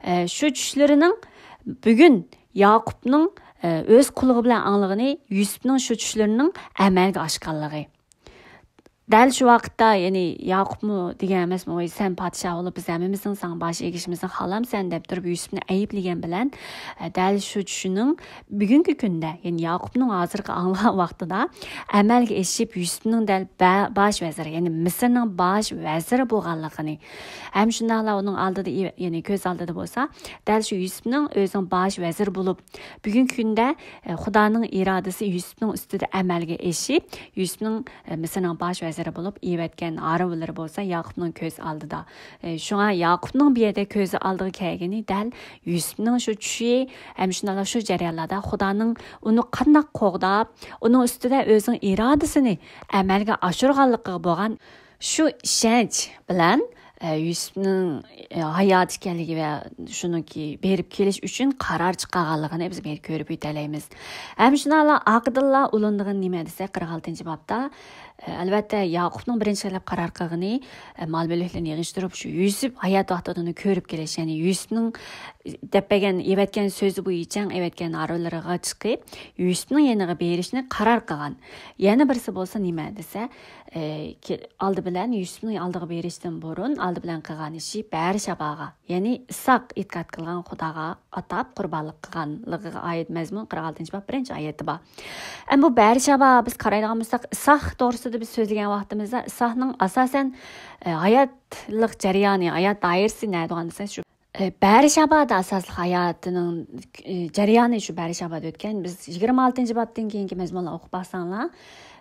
ئە، شۇ چۈشلىرىنىڭ بۈگۈن ياقۇپنىڭ، ئە، ئۆز قۇلىقى بىلەن ئاڭلىغىنى يۈسۈپنىڭ شۇ چۈشلىرىنىڭ ئەمەلگە ئاشقانلىقى. دەل شۇ ۋاقىتتا، يەنى ياقۇپمۇ دېگەن ئەمەسمۇ، «ۋاي، سەن پادىشاھ بولۇپ، بىز ھەممىمىزنىڭ ساڭا باش ئېگىشىمىزنى خالامسەن؟» دەپ تۇرۇپ يۈسۈپنى ئەيىبلىگەن بىلەن، ئە، دەل شۇ چۈشىنىڭ بۈگۈنكى كۈندە، يەنى ياقۇپنىڭ ھازىرقى ئاڭلىغان ۋاقتىدا ئەمەلگە ئېشىپ، يۈسۈپنىڭ دەل بە-، باش ۋەزىرى، يەنى مىسىرنىڭ باش ۋەزىرى بولغانلىقىنى، ھەم شۇنداقلا ئۇنىڭ ئالدىدا، يەنى كۆز ئالدىدا بولسا، دەل شۇ يۈسۈپنىڭ ئۆزىنىڭ باش ۋەزىرى بولۇپ، بۈگۈنكى كۈندە، ئە، خۇدانىڭ ئىرادىسى يۈسۈپنىڭ ئۈستىدە ئەمەلگە ئېشىپ، يۈسۈپنىڭ، ئە، مىسىرنىڭ باش ۋەزىرى بولۇپ ئېۋەتكەن ھارۋىلىرى بولسا ياقۇپنىڭ كۆز ئالدىدا. ئە، شۇڭا ياقۇپنىڭ بۇ يەردە كۆز ئالدىغا كەلگىنى دەل يۈسۈپنىڭ شۇ چۈشى، ھەم شۇنداقلا شۇ جەريانلاردا خۇدانىڭ ئۇنى قانداق قوغداپ، ئۇنىڭ ئۈستىدە ئۆزىنىڭ ئىرادىسىنى ئەمەلگە ئاشۇرغانلىقىغا بولغان شۇ ئىشەنچ بىلەن، ئە، يۈسۈپنىڭ، ئە، ھايات ئىكەنلىكى ۋە شۇنىڭكى بېرىپ كېلىش ئۈچۈن قارار چىقارغانلىقىنى بىز بۇ يەردە كۆرۈپ ئۆتەلەيمىز. ھەم شۇنداقلا ئارقىدىنلا ئۇلىنىدىغىنى نېمە دېسە، قىرىق ئالتىنچى بابتا، ئە، ئەلۋەتتە، ياقۇپنىڭ بىرىنچى قىلىپ قارار قىلغىنى، ئە، مال-مۈلۈكلىرىنى يىغىشتۇرۇپ، شۇ يۈسۈپ ھايات ۋاقتىدا ئۇنى كۆرۈپ كېلىش، يەنى يۈسۈپنىڭ دەپ بەرگەن، ئېۋەتكەن سۆزى بويىچە ئېۋەتكەن ھارۋىلىرىغا چىقىپ، يۈسۈپنىڭ يېنىغا بېرىشنى قارار قىلغان. يەنە بىرسى بولسا نېمە دېسە، ئە، كە-، ئالدى بىلەن يۈسۈپنىڭ ئالدىغا بېرىشتىن بۇرۇن، ئالدى بىلەن قىلغان ئىشى بەرشاباغا، يەنى ئىساق ئېتىقاد قىلغان خۇداغا ئاتاپ قۇربانلىق قىلغانلىقىغا ئائىت مەزمۇن قىرىق ئالتىنچى باب بىرىنچى ئايەتتە بار. ئەمما بۇ بەرشابا بىز قارايدىغان بولساق، ئىساق توغرىسىدا بىز سۆزلىگەن ۋاقتىمىزدا، ئىساقنىڭ ئاساسەن، ئە، ھاياتلىق جەريانى، ھايات دائىرىسى نەدىغان دېسە، شۇ ئە، بەرشابادا ئاساسلىق ھاياتىنىڭ، ئە، جەريانى شۇ بەرشابادا ئۆتكەن. بىز يىگىرمە ئالتىنچى بابتىن كېيىنكى مەزمۇنلارنى ئوقۇپ باقساڭلار،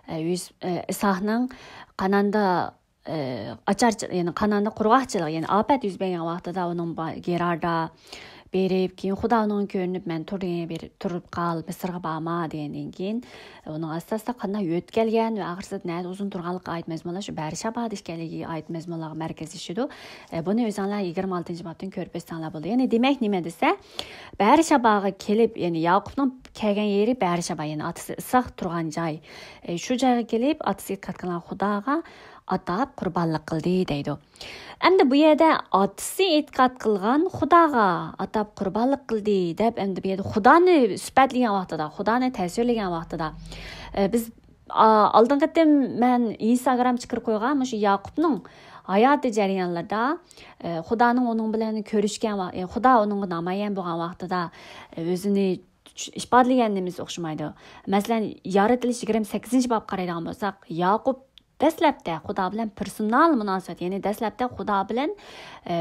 ئە، يۈس-، ئە، ئىساقنىڭ قاناندا، ئە، ئاچارچىلىق، يەنى قاناندا قۇرغاقچىلىق، يەنى ئاپەت يۈز بەرگەن ۋاقتىدا ئۇنىڭ با-، گېراردا بېرىپ، كېيىن خۇدا ئۇنىڭغا كۆرۈنۈپ، «مەن تۇر دېگەن يەرگە تۇرۇپ قال، مىسىرغا بارما» دېگەندىن كېيىن، ئۇنىڭ ئاساستا قانداق يۆتكەلگەن ۋە ئاخىرسىدا نەدە ئۇزۇن تۇرغانلىقىغا ئائىت مەزمۇنلار شۇ بەرشابادا ئىكەنلىكىگە ئائىت مەزمۇنلارغا مەركەزلىشىدۇ. ئە، بۇنى ئۆزۈڭلار يىگىرمە ئالتىنچى بابتىن كۆرۈپ ئۆتسەڭلار بولىدۇ. يەنى دېمەك نېمە دېسە، بەرشاباغا كېلىپ، يەنى ياقۇپنىڭ كەلگەن يېرى بەرشابا، يەنى ئاتىسى ئىساق تۇرغان جاي. ئە، شۇ جايغا كېلىپ، ئاتىسى ئېتىقاد قىلغان خۇداغا ئاتاپ قۇربانلىق قىلدى دەيدۇ. ئەمدى بۇ يەردە ئاتىسى ئېتىقاد قىلغان خۇداغا ئاتاپ قۇربانلىق قىلدى دەپ، ئەمدى بۇ يەردە خۇدانى سۈپەتلىگەن ۋاقتىدا، خۇدانى تەسۋىرلىگەن ۋاقتىدا، ئە، بىز، ئا، ئالدىنقى قېتىم مەن ئىنستاگرام چىقىرىپ قويغان مۇشۇ ياقۇپنىڭ ھاياتى جەريانلىرىدا، ئە، خۇدانىڭ ئۇنىڭ بىلەن كۆرۈشكەن ۋا-، ئە، خۇدا ئۇنىڭغا نامايان بولغان ۋاقتىدا، ئە، ئۆزىنى چۈش-، ئىپادىلىگەن نېمىسى ئوخشىمايدۇ. مەسىلەن، يارىتىلىش يىگىرمە سەككىزىنچى بابقا قارايدىغان بولساق، ياقۇپ دەسلەپتە خۇدا بىلەن پېرسونال مۇناسىۋەت، يەنى دەسلەپتە خۇدا بىلەن، ئە،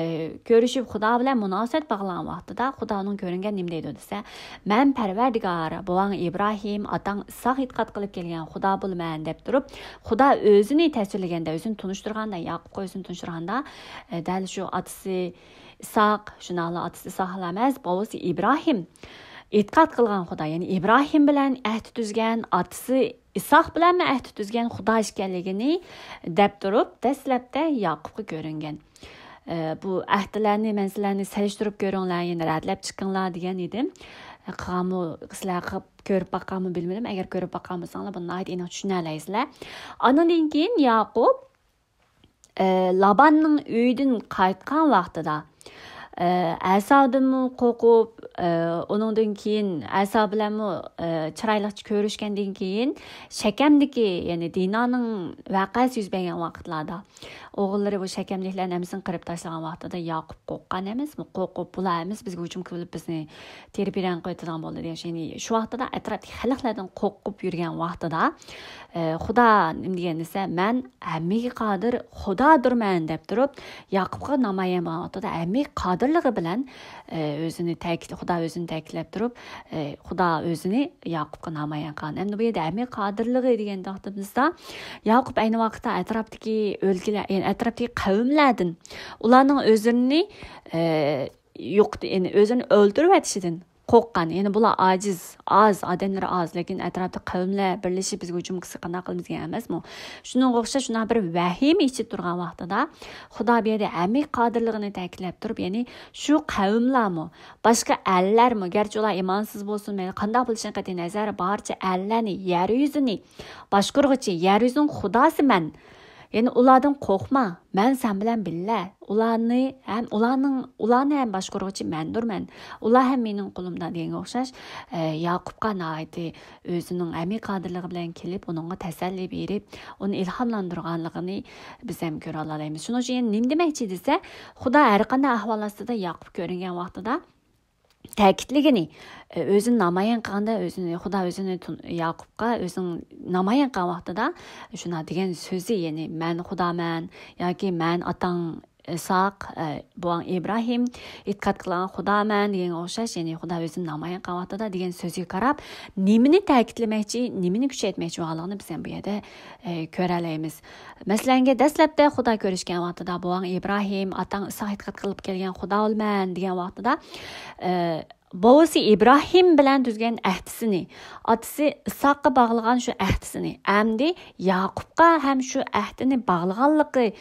كۆرۈشۈپ، خۇدا بىلەن مۇناسىۋەت باغلىغان ۋاقتىدا خۇدا ئۇنىڭغا كۆرۈنگەن نېمە دەيدۇ دېسە، «مەن پەرۋەردىگار، بوۋاڭ ئىبراھىم، ئاتاڭ ئىساق ئېتىقاد قىلىپ كەلگەن خۇدا بولىمەن» دەپ تۇرۇپ، خۇدا ئۆزىنى تەسۋىرلىگەندە، ئۆزىنى تونۇشتۇرغاندا، ياقۇپقا ئۆزىنى تونۇشتۇرغاندا، ئە، دەل شۇ ئاتىسى ئىساق، شۇنداقلا ئاتىسى ئىساقلا ئەمەس، بوۋىسى ئىبراھىم ئېتىقاد قىلغان خۇدا، يەنى ئىبراھىم بىلەن ئەھدى تۈزگەن، ئاتىسى ئىساق بىلەنمۇ ئەھدى تۈزگەن خۇدا ئىكەنلىكىنى دەپ تۇرۇپ، دەسلەپتە ياقۇپقا كۆرۈنگەن. ئە، بۇ ئەھدىلەرنى، مەن سىلەرنى سېلىشتۇرۇپ كۆرۈڭلار، يەنى رەتلەپ چىقىڭلار دېگەن ئىدىم. ئە، قىلغانمۇ، سىلەر قىلىپ كۆرۈپ باققانمۇ بىلمىدىم. ئەگەر كۆرۈپ باققان بولساڭلار، بۇنى ناھايىتى ئېنىق چۈشىنەلەيسىلەر. ئاندىن كېيىن ياقۇپ ئە، لاباننىڭ ئۆيىدىن قايتقان ۋاقتىدا، ئە، ئەساۋدىنمۇ قورقۇپ، ئە، ئۇنىڭدىن كېيىن ئەساۋ بىلەنمۇ، ئە، چىرايلىقچە كۆرۈشكەندىن كېيىن، شەكەمدىكى، يەنى دىنانىڭ ۋەقەسى يۈز بەرگەن ۋاقىتلاردا، ئوغۇللىرى بۇ شەكەملىكلەرنىڭ ھەممىسىنى قىرىپ تاشلىغان ۋاقتىدا ياقۇپ قورققان ئەمەسمۇ؟ قورقۇپ، بۇلار ھەممىسى بىزگە ھۇجۇم قىلىپ، بىزنى تېرە-پېرەڭ قىلىۋېتىدىغان بولدى دېگەن شۇ. يەنى شۇ ۋاقتىدا ئەتراپتىكى خەلقلەردىن قورقۇپ يۈرگەن ۋاقتىدا، ئە، خۇدا نېمە دېگەن دېسە، مەن ھەممىگە قادىر خۇدادۇرمەن دەپ تۇرۇپ، ياقۇپقا نامايان بولغان ۋاقتىدا ھەممىگە قادىرلىقى بىلەن، ئە، ئۆزىنى تەكىت-، خۇدا ئۆزىنى تەكىتلەپ تۇرۇپ، ئە، خۇدا ئۆزىنى ياقۇپقا نامايان قىلغان. ئەمدى بۇ يەردە ھەممىگە قادىرلىقى دېگەن ۋاقتىمىزدا، ياقۇپ ئەينى ۋاقىتتا ئەتراپتىكى ئۆلكىلەر، يەنى ئەتراپتىكى قەۋملەردىن ئۇلارنىڭ ئۆزلىرىنى، ئە، يوق، يەنى ئۆزىنى ئۆلتۈرۈۋېتىشىدىن قورققان. يەنى بۇلار ئاجىز، ئاز، ئادەملىرى ئاز، لېكىن ئەتراپتا قەۋملەر بىرلىشىپ بىزگە ھۇجۇم قىلسا قانداق قىلىمىز دېگەن ئەمەسمۇ؟ شۇنىڭغا ئوخشاش شۇنداق بىر ۋەھىمە ئىچىدە تۇرغان ۋاقتىدا، خۇدا بۇ يەردە ھەممىگە قادىرلىقىنى تەكىتلەپ تۇرۇپ، يەنى شۇ قەۋملەرمۇ، باشقا ئەللەرمۇ، گەرچە ئۇلار ئىمانسىز بولسۇن، مەيلى قانداق بولۇشىدىن قەتئىينەزەر، بارچە ئەللەرنى، يەر يۈزىنى باشقۇرغۇچى، يەر يۈزىنىڭ خۇداسى مەن. يەنى ئۇلاردىن قورقما، مەن سەن بىلەن بىللە. ئۇلارنى ھەم، ئۇلارنىڭ، ئۇلارنى ھەم باشقۇرغۇچى مەندۇرمەن. ئۇلار ھەم مېنىڭ قولۇمدا دېگەنگە ئوخشاش، ئە، ياقۇپقا ناھايىتى ئۆزىنىڭ ھەممىگە قادىرلىقى بىلەن كېلىپ، ئۇنىڭغا تەسەللى بېرىپ، ئۇنى ئىلھاملاندۇرغانلىقىنى بىز ھەم كۆرەلايمىز. شۇنىڭ ئۈچۈن يەنە نېمە دېمەكچى دېسە، خۇدا ھەر قانداق ئەھۋال ئاستىدا ياقۇپ كۆرۈنگەن ۋاقتىدا، تەكىتلىگىنى، ئۆزىنى نامايان قىلغاندا، ئۆزىنى، خۇدا ئۆزىنى تون-، ياقۇپقا ئۆزىنىڭ نامايان قىلغان ۋاقتىدا شۇنداق دېگەن سۆزى، يەنى، «مەن خۇدامەن» ياكى «مەن ئاتاڭ ئىساق، ئە، بوۋاڭ ئىبراھىم ئېتىقاد قىلغان خۇدامەن» دېگەنگە ئوخشاش، يەنى خۇدا ئۆزىنى نامايان قىلغان ۋاقتىدا دېگەن سۆزىگە قاراپ، نېمىنى تەكىتلىمەكچى، نېمىنى كۈچەيتمەكچى بولغانلىقىنى بىز ھەم بۇ يەردە، ئە، كۆرەلەيمىز. مەسىلەنگە، دەسلەپتە خۇدا كۆرۈشكەن ۋاقتىدا، «بوۋاڭ ئىبراھىم، ئاتاڭ ئىساق ئېتىقاد قىلىپ كەلگەن خۇدا ئۇلمەن» دېگەن ۋاقتىدا، ئە، بوۋىسى ئىبراھىم بىلەن تۈزگەن ئەھدىسىنى، ئاتىسى ئىسھاققا باغلىغان شۇ ئەھدىسىنى، ئەمدى ياقۇپقا ھەم شۇ ئەھدىنى باغلىغانلىقى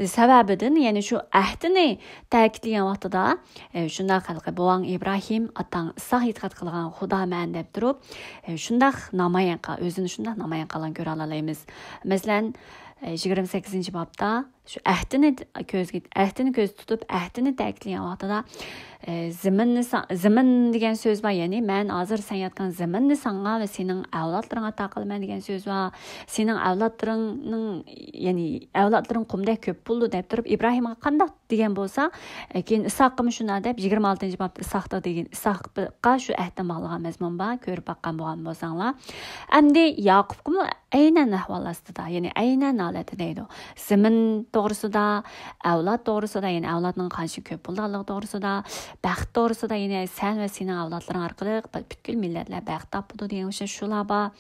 سەۋەبىدىن، يەنى شۇ ئەھدىنى تەكىتلىگەن ۋاقتىدا، ئە، شۇنداق ھېلىقى «بوۋاڭ ئىبراھىم، ئاتاڭ ئىسھاق ئېتىقاد قىلغان خۇدامەن» دەپ تۇرۇپ، ئە، شۇنداق نامايان قىل-، ئۆزىنى شۇنداق نامايان قىلغان كۆرەلەيمىز. مەسىلەن، ئە، يىگىرمە سەككىزىنچى بابتا، شۇ ئەھدىنى كۆزگە، ئەھدىنى كۆزدە تۇتۇپ، ئەھدىنى تەكىتلىگەن ۋاقتىدا، ئە، زېمىننى سا-، زېمىن دېگەن سۆز بار، يەنى، «مەن ھازىر سەن ياتقان زېمىننى ساڭا ۋە سېنىڭ ئەۋلادلىرىڭغا ئاتا قىلىمەن» دېگەن سۆز بار. «سېنىڭ ئەۋلادلىرىڭنىڭ، يەنى ئەۋلادلىرىڭ قۇمدەك كۆپ بولىدۇ» دەپ تۇرۇپ، ئىبراھىمغا قانداق دېگەن بولسا، ئە، كېيىن ئىسھاققىمۇ شۇنداق دەپ، يىگىرمە ئالتىنچى بابتا ئىسھاقتا دېگەن، ئىسھاققا شۇ ئەھدىنى باغلىغان مەزمۇن بار، كۆرۈپ باققان بولغان بولساڭلار. ئەمدى ياقۇپقىمۇ ئەينەن ئەھۋال ئاستىدا، يەنى ئەينەن ھالەتتە دەيدۇ. زېمىن توغرىسىدا، ئەۋلاد توغرىسىدا، يەنى ئەۋلادنىڭ قانچە كۆپ بولىدىغانلىقى توغرىسىدا، بەخت توغرىسىدا، يەنى سەن ۋە سېنىڭ ئەۋلادلىرىڭ ئارقىلىق پۈتكۈل مىللەتلەر بەخت تاپىدۇ دېگەن ئوخشاش شۇلار بار.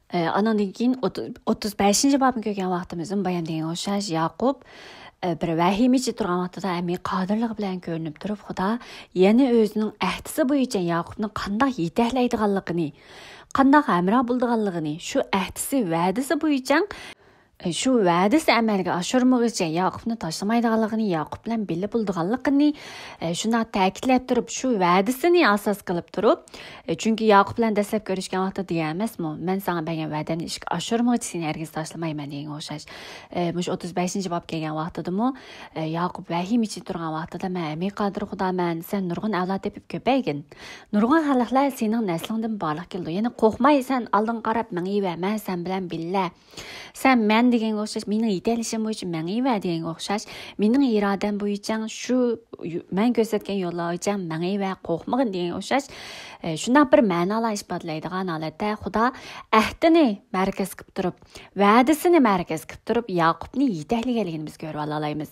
ئە، ئانىڭدىن كېيىن ئوتتۇز، ئوتتۇز بەشىنچى بابنى كۆرگەن ۋاقتىمىزدىمۇ بايام دېگەن ئوخشاش ياقۇپ، ئە، بىر ۋەھىمە ئىچىدە تۇرغان ۋاقتىدا ھەممىگە قادىرلىقى بىلەن كۆرۈنۈپ تۇرۇپ، خۇدا يەنە ئۆزىنىڭ ئەھدىسى بويىچە ياقۇپنى قانداق يېتەكلەيدىغانلىقىنى، قانداق ھەمراھ بولىدىغانلىقىنى، شۇ ئەھدىسى، ۋەدىسى بويىچە، ئە، شۇ ۋەدىسى ئەمەلگە ئاشۇرمىغۇچە ياقۇپنى تاشلىمايدىغانلىقىنى، ياقۇپ بىلەن بىللە بولىدىغانلىقىنى، ئە، شۇنداق تەكىتلەپ تۇرۇپ، شۇ ۋەدىسىنى ئاساس قىلىپ تۇرۇپ، ئە، چۈنكى ياقۇپ بىلەن دەسلەپ كۆرۈشكەن ۋاقتىدا دېگەن ئەمەسمۇ، «مەن ساڭا بەرگەن ۋەدەمنى ئىشقا ئاشۇرمىغۇچە سېنى ھەرگىز تاشلىمايمەن» دېگەنگە ئوخشاش. ئە، مۇشۇ ئوتتۇز بەشىنچى باب كەلگەن ۋاقتىدىمۇ، ئە، ياقۇپ ۋەھىمە ئىچىدە تۇرغان ۋاقتىدا، «مەن ھەممىگە قادىر خۇدامەن، سەن نۇرغۇن ئەۋلاد تېپىپ كۆپەيگىن. نۇرغۇن خەلقلەر سېنىڭ نەسلىڭدىن بارلىققا كېلىدۇ. يەنى قورقماي سەن ئالدىڭغا قاراپ مېڭىۋەر، مەن سەن بىلەن بىللە. سەن مەن دېگەنگە ئوخشاش، مېنىڭ يېتەكلىشىم بويىچە مېڭىۋەر» دېگەنگە ئوخشاش، «مېنىڭ ئىرادەم بويىچە شۇ يو-، مەن كۆرسەتكەن يوللار بويىچە مېڭىۋەر، قورقمىغىن» دېگەنگە ئوخشاش، ئە، شۇنداق بىر مەنالار ئىپادىلەيدىغان ھالەتتە خۇدا ئەھدىنى مەركەز قىلىپ تۇرۇپ، ۋەدىسىنى مەركەز قىلىپ تۇرۇپ، ياقۇپنى يېتەكلىگەنلىكىنى بىز كۆرۈۋالالايمىز.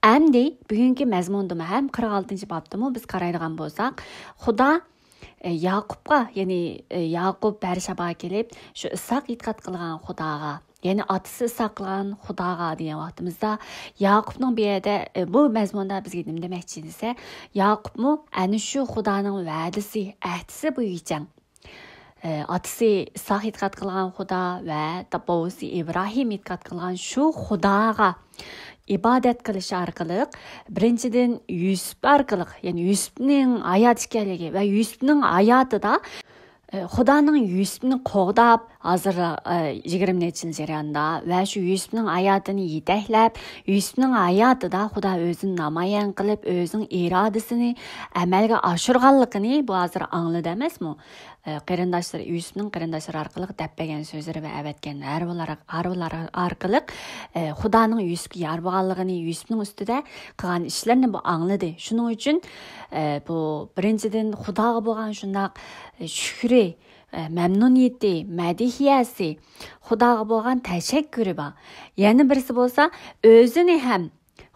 ئەمدى بۈگۈنكى مەزمۇندىمۇ ھەم قىرىق ئالتىنچى بابتىمۇ بىز قارايدىغان بولساق، خۇدا، ئە، ياقۇپقا، يەنى، ئە، ياقۇپ بەرشاباغا كېلىپ، شۇ ئىسھاق ئېتىقاد قىلغان خۇداغا، يەنى ئاتىسى ئىسھاق قىلغان خۇداغا دېگەن ۋاقتىمىزدا، ياقۇپنىڭ بۇ يەردە، ئە، بۇ مەزمۇندا بىزگە نېمە دېمەكچى دېسە، ياقۇپمۇ ئەنە شۇ خۇدانىڭ ۋەدىسى، ئەھدىسى بويىچە، ئە، ئاتىسى ئىسھاق ئېتىقاد قىلغان خۇدا ۋە بوۋىسى ئىبراھىم ئېتىقاد قىلغان شۇ خۇداغا ئىبادەت قىلىش ئارقىلىق، بىرىنچىدىن، يۈسۈپ ئارقىلىق، يەنى يۈسۈپنىڭ ھايات ئىكەنلىكى ۋە يۈسۈپنىڭ ھاياتىدا، ئە، خۇدانىڭ يۈسۈپنى قوغداپ، ھازىر، ئە، يىگىرمە نەچچە يىل جەريانىدا ۋە شۇ يۈسۈپنىڭ ھاياتىنى يېتەكلەپ، يۈسۈپنىڭ ھاياتىدا خۇدا ئۆزىنى نامايان قىلىپ، ئۆزىنىڭ ئىرادىسىنى ئەمەلگە ئاشۇرغانلىقىنى بۇ ھازىر ئاڭلىدى ئەمەسمۇ؟ ئە، قېرىنداشلىرى، يۈسۈپنىڭ قېرىنداشلىرى ئارقىلىق دەپ بەرگەن سۆزلىرى ۋە ئەۋەتكەن ھارۋىلار، ھارۋىلار ئارقىلىق، ئە، خۇدانىڭ يۈسۈپكە يار بولغانلىقىنى، يۈسۈپنىڭ ئۈستىدە قىلغان ئىشلىرىنى بۇ ئاڭلىدى. شۇنىڭ ئۈچۈن، ئە، بۇ بىرىنچىدىن خۇداغا بولغان شۇنداق، ئە، شۈكرى، ئە، مەمنۇنىيىتى، مەدھىيەسى، خۇداغا بولغان تەشەككۈرى بار. يەنە بىرسى بولسا ئۆزىنى ھەم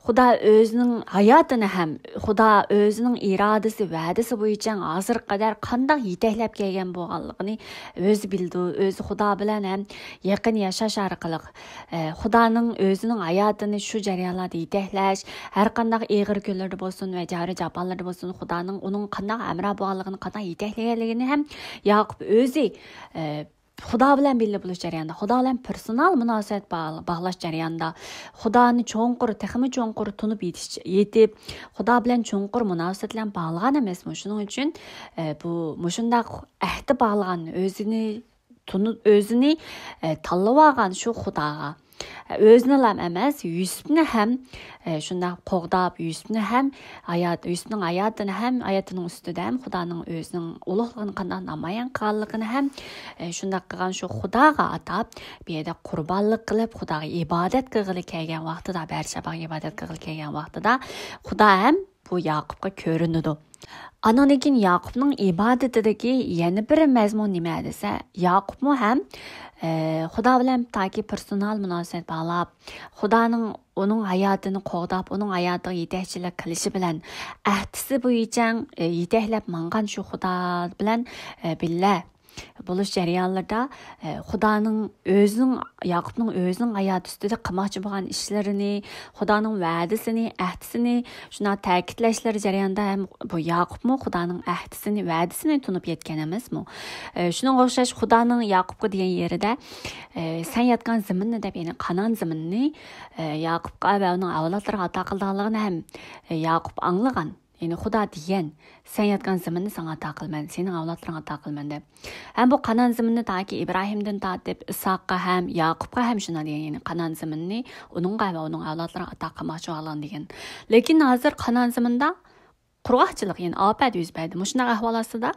خۇدا ئۆزىنىڭ ھاياتىنى ھەم خۇدا ئۆزىنىڭ ئىرادىسى، ۋەدىسى بويىچە ھازىرغا قەدەر قانداق يېتەكلەپ كەلگەن بولغانلىقىنى ئۆزى بىلىدۇ. ئۆزى خۇدا بىلەن ھەم يېقىن ياشاش ئارقىلىق، ئە، خۇدانىڭ ئۆزىنىڭ ھاياتىنى شۇ جەريانلاردا يېتەكلەش، ھەر قانداق ئېغىر كۈنلەردە بولسۇن ۋە جارى جاپالاردا بولسۇن، خۇدانىڭ ئۇنىڭ قانداق ھەمراھ بولغانلىقىنى، قانداق يېتەكلىگەنلىكىنى ھەم ياقۇپ ئۆزى، ئە، خۇدا بىلەن بىللە بولۇش جەريانىدا، خۇدا بىلەن پېرسونال مۇناسىۋەت باغ-، باغلاش جەريانىدا، خۇدانى چوڭقۇر، تېخىمۇ چوڭقۇر تونۇپ يېتىش، يېتىپ، خۇدا بىلەن چوڭقۇر مۇناسىۋەت بىلەن باغلىغان ئەمەسمۇ؟ شۇنىڭ ئۈچۈن، ئە، بۇ مۇشۇنداق ئەھدى باغلىغان، ئۆزىنى تونۇ-، ئۆزىنى، ئە، تاللىۋالغان شۇ خۇداغا، ئۆزىنىلا ئەمەس، يۈسۈپنى ھەم، ئە، شۇنداق قوغداپ، يۈسۈپنى ھەم ھايات-، يۈسۈپنىڭ ھاياتىنى ھەم ھاياتىنىڭ ئۈستىدە ھەم خۇدانىڭ ئۆزىنىڭ ئۇلۇغلۇقىنى قانداق نامايان قىلغانلىقىنى ھەم، ئە، شۇنداق قىلغان شۇ خۇداغا ئاتاپ، بۇ يەردە قۇربانلىق قىلىپ، خۇداغا ئىبادەت قىلغىلى كەلگەن ۋاقتىدا، بەرشەباغا ئىبادەت قىلغىلى كەلگەن ۋاقتىدا خۇدا ھەم بۇ ياقۇپقا كۆرۈنىدۇ. ئانىڭدىن كېيىن ياقۇپنىڭ ئىبادىتىدىكى يەنە بىر مەزمۇن نېمە دېسە، ياقۇپمۇ ھەم، ئە، خۇدا بىلەن تاكى پېرسونال مۇناسىۋەت باغلاپ، خۇدانىڭ ئۇنىڭ ھاياتىنى قوغداپ، ئۇنىڭ ھاياتىغا يېتەكچىلىك قىلىشى بىلەن ئەھدىسى بويىچە، ئە، يېتەكلەپ ماڭغان شۇ خۇدا بىلەن، ئە، بىللە بولۇش جەريانلىرىدا، ئە، خۇدانىڭ ئۆزىنىڭ، ياقۇپنىڭ ئۆزىنىڭ ھاياتى ئۈستىدە قىلماقچى بولغان ئىشلىرىنى، خۇدانىڭ ۋەدىسىنى، ئەھدىسىنى شۇنداق تەكىتلەشلىرى جەريانىدا ھەم بۇ ياقۇپمۇ خۇدانىڭ ئەھدىسىنى، ۋەدىسىنى تونۇپ يەتكەن ئەمەسمۇ؟ ئە، شۇنىڭغا ئوخشاش خۇدانىڭ ياقۇپقا دېگەن يېرىدە، ئە، سەن ياتقان زېمىننى دەپ، يەنى قانان زېمىنىنى، ئە، ياقۇپقا ۋە ئۇنىڭ ئەۋلادلىرىغا ئاتا قىلىدىغانلىقىنى ھەم، ئە، ياقۇپ ئاڭلىغان. يەنى خۇدا دېگەن، سەن ياتقان زېمىننى ساڭا ئاتا قىلىمەن، سېنىڭ ئەۋلادلىرىڭغا ئاتا قىلىمەن دەپ. ھەم بۇ قانان زېمىننى تاكى ئىبراھىمدىن تارتىپ ئىسھاققا ھەم ياقۇپقا ھەم شۇنداق دېگەن، يەنى قانان زېمىننى ئۇنىڭغا ۋە ئۇنىڭ ئەۋلادلىرىغا ئاتا قىلماقچى بولغانلىقىنى دېگەن. لېكىن ھازىر قانان زېمىندا قۇرغاقچىلىق، يەنى ئاپەت يۈز بەردى. مۇشۇنداق ئەھۋال ئاستىدا،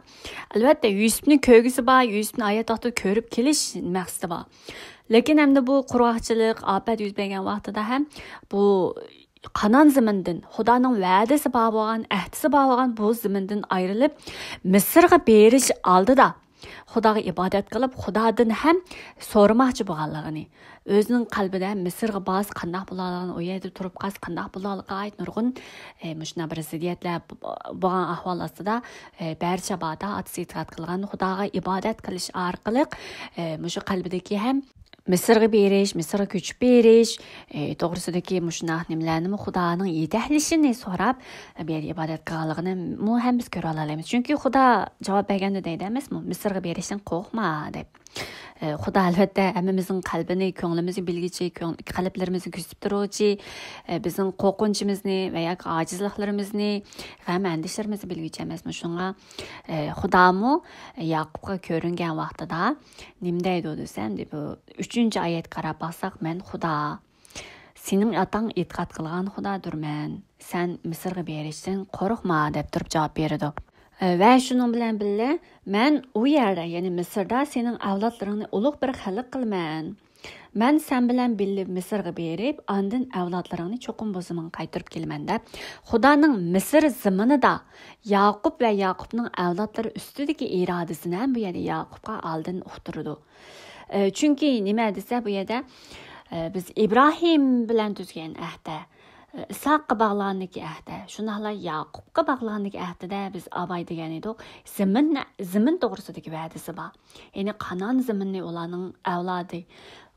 ئەلۋەتتە، يۈسۈپنى كۆرگۈسى بار، يۈسۈپنى ھايات ۋاقتىدا كۆرۈپ كېلىش مەقسىتى بار. لېكىن ئەمدى بۇ قۇرغاقچىلىق، ئاپەت يۈز بەرگەن ۋاقتىدا ھەم بۇ قانان زېمىندىن، خۇدانىڭ ۋەدىسى بار بولغان، ئەھدىسى بار بولغان بۇ زېمىندىن ئايرىلىپ، مىسىرغا بېرىش ئالدىدا خۇداغا ئىبادەت قىلىپ، خۇدادىن ھەم سورىماقچى بولغانلىقىنى، ئۆزىنىڭ قەلبىدە مىسىرغا بارسا قانداق بولارلىقىنى، ئۇ يەردە تۇرۇپ قالسا قانداق بولارلىقىغا ئائىت نۇرغۇن، ئە، مۇشۇنداق بىر زىددىيەتلەر ب-، بولغان ئەھۋال ئاستىدا، ئە، بەرشەبادا ئاتىسى ئېتىقاد قىلغان خۇداغا ئىبادەت قىلىش ئارقىلىق، ئە، مۇشۇ قەلبىدىكى ھەم مىسىرغا بېرىش، مىسىرغا كۆچۈپ بېرىش، ئى، توغرىسىدىكى مۇشۇنداق نېمىلەرنىمۇ خۇدانىڭ يېتەكلىشىنى سوراپ، بۇ يەردە ئىبادەت قىلغانلىقىنىمۇ ھەم بىز كۆرۈۋالالايمىز. چۈنكى خۇدا جاۋاب بەرگەندە دەيدۇ ئەمەسمۇ، «مىسىرغا بېرىشتىن قورقما» دەپ. ئى، خۇدا ئەلۋەتتە ھەممىمىزنىڭ قەلبىنى، كۆڭلىمىزنى بىلگۈچى، كۆڭ-، قەلبلىرىمىزنى كۆزىتىپ تۇرغۇچى، ئى، بىزنىڭ قورقۇنچىمىزنى ۋە ياكى ئاجىزلىقلىرىمىزنى، غەم ئەندىشىلىرىمىزنى بىلگۈچى ئەمەسمۇ. شۇڭا، ئى، خۇدامۇ ياقۇپقا كۆرۈنگەن ۋاقتىدا نېمە دەيدۇ دېسەم، دەپ، ئۈچىنچى ئايەتكە قاراپ باقساق، «مەن خۇدا، سېنىڭ ئاتاڭ ئېتىقاد قىلغان خۇدادۇرمەن، سەن مىسىرغا بېرىشتىن قورقما» دەپ تۇرۇپ جاۋاب بېرىدۇ. ئە، ۋە شۇنىڭ بىلەن بىللە، «مەن ئۇ يەردە، يەنى مىسىردا سېنىڭ ئەۋلادلىرىڭنى ئۇلۇغ بىر خەلق قىلىمەن. مەن سەن بىلەن بىللە مىسىرغا بېرىپ، ئاندىن ئەۋلادلىرىڭنى چوقۇم بۇ زېمىنغا قايتۇرۇپ كېلىمەن» دەپ، خۇدانىڭ مىسىر زېمىنىدا ياقۇپ ۋە ياقۇپنىڭ ئەۋلادلىرى ئۈستىدىكى ئىرادىسىنى ھەم بۇ يەردە ياقۇپقا ئالدىن ئۇقتۇرىدۇ. ئە، چۈنكى نېمە دېسە، بۇ يەردە، ئە، بىز ئىبراھىم بىلەن تۈزگەن ئەھدە، ئە، ئىسھاققا باغلىغاندىكى ئەھدە، شۇنداقلا ياقۇپقا باغلىغاندىكى ئەھدىدە بىز ئاباي دېگەن ئىدۇق، زېمىن، زېمىن توغرىسىدىكى ۋەدىسى بار. يەنى قانان زېمىنىنى ئۇلارنىڭ ئەۋلادى،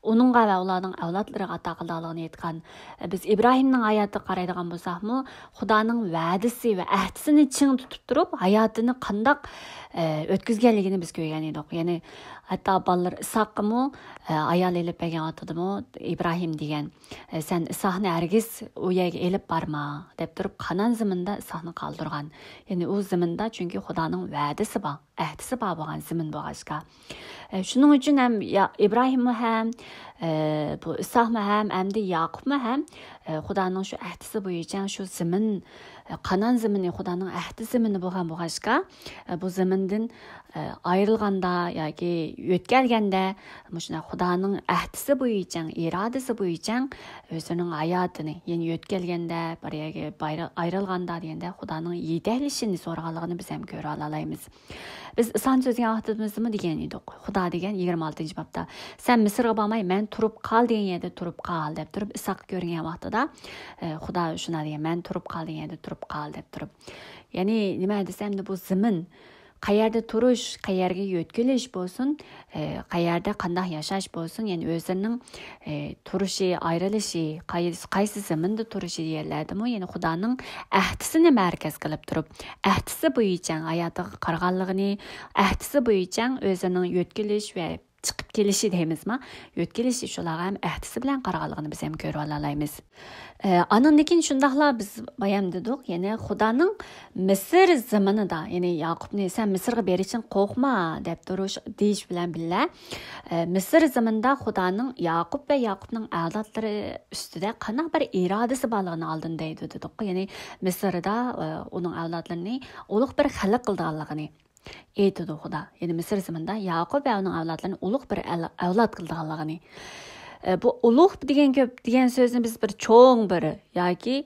ئۇنىڭغا ۋە ئۇلارنىڭ ئەۋلادلىرىغا ئاتا قىلىدىغانلىقىنى ئېيتقان. ئە، بىز ئىبراھىمنىڭ ھاياتىغا قارايدىغان بولساقمۇ، خۇدانىڭ ۋەدىسى ۋە ئەھدىسىنى چىڭ تۇتۇپ تۇرۇپ، ھاياتىنى قانداق، ئە، ئۆتكۈزگەنلىكىنى بىز كۆرگەن ئىدۇق. يەنى ھەتتا بالىلىرى ئىسھاققىمۇ، ئە، ئايال ئېلىپ بەرگەن ۋاقتىدىمۇ ئىبراھىم دېگەن، ئە، «سەن ئىسھاقنى ھەرگىز ئۇ يەرگە ئېلىپ بارما» دەپ تۇرۇپ، قانان زېمىنىدا ئىسھاقنى قالدۇرغان. يەنى ئۇ زېمىندا، چۈنكى خۇدانىڭ ۋەدىسى بار، ئەھدىسى بار بولغان زېمىن بولغاچقا. ئە، شۇنىڭ ئۈچۈن ھەم يا-، ئىبراھىممۇ ھەم، ئە، بۇ ئىسھاقمۇ ھەم، ئەمدى ياقۇپمۇ ھەم، ئە، خۇدانىڭ شۇ ئەھدىسى بويىچە شۇ زېمىن، قانان زېمىنى خۇدانىڭ ئەھدى زېمىنى بولغان بولغاچقا، بۇ زېمىندىن ئايرىلغاندا ياكى يۆتكەلگەندە، مۇشۇنداق خۇدانىڭ ئەھدىسى بويىچە، ئىرادىسى بويىچە ئۆزىنىڭ ھاياتىنى، يەنى يۆتكەلگەندە، بىر يەرگە بايرا-، ئايرىلغاندا دېگەندە خۇدانىڭ يېتەكلىشىنى سورىغانلىقىنى بىز ھەم كۆرۈۋالالايمىز. بىز ئىسانى سۆزلىگەن ۋاقتىمىزدىمۇ دېگەن ئىدۇق. خۇدا دېگەن يىگىرمە ئالتىنچى بابتا، «سەن مىسىرغا بارماي، مەن تۇرۇپ قال دېگەن يەردە تۇرۇپ قال» دەپ تۇرۇپ، ئىساققا كۆرۈنگەن ۋاقتىدا، ئە، خۇدا شۇنداق دېگەن، «مەن تۇرۇپ قال دېگەن يەردە تۇرۇپ قال» دەپ تۇرۇپ. يەنى نېمە دېسەم، بۇ زېمىن، قەيەردە تۇرۇش، قەيەرگە يۆتكىلىش بولسۇن، ئە، قەيەردە قانداق ياشاش بولسۇن، يەنى ئۆزلىرىنىڭ، ئە، تۇرۇشى، ئايرىلىشى، قايسى، قايسى زېمىندا تۇرۇشى دېگەنلەردىمۇ، يەنى خۇدانىڭ ئەھدىسىنى مەركەز قىلىپ تۇرۇپ، ئەھدىسى بويىچە ھاياتىغا قارىغانلىقىنى، ئەھدىسى بويىچە ئۆزىنىڭ يۆتكىلىش ۋە چىقىپ كېلىشى دەيمىزما؟ يۆتكىلىشى شۇلارغا ھەم ئەھدىسى بىلەن قارىغانلىقىنى بىز ھەم كۆرۈۋالالايمىز. ئە، ئانىڭدىن كېيىن شۇنداقلا بىز بايام دېدۇق، يەنى خۇدانىڭ مىسىر زېمىنىدا، يەنى ياقۇپنى «سەن مىسىرغا بېرىشتىن قورقما» دەپ تۇرۇش، دېيىش بىلەن بىللە، ئە، مىسىر زېمىنىدا خۇدانىڭ ياقۇپ ۋە ياقۇپنىڭ ئەۋلادلىرى ئۈستىدە قانداق بىر ئىرادىسى بارلىقىنى ئالدىن دەيدۇ دېدۇققۇ. يەنى مىسىردا، ئە، ئۇنىڭ ئەۋلادلىرىنى ئۇلۇغ بىر خەلق قىلىدىغانلىقىنى ئېيتىدۇ خۇدا. يەنى مىسىر زېمىنىدا ياقۇپ ۋە ئۇنىڭ ئەۋلادلىرىنى ئۇلۇغ بىر ئەل-، ئەۋلاد قىلىدىغانلىقىنى. ئە، بۇ ئۇلۇغ دېگەن گەپ، دېگەن سۆزنى بىز بىر چوڭ بىر ياكى،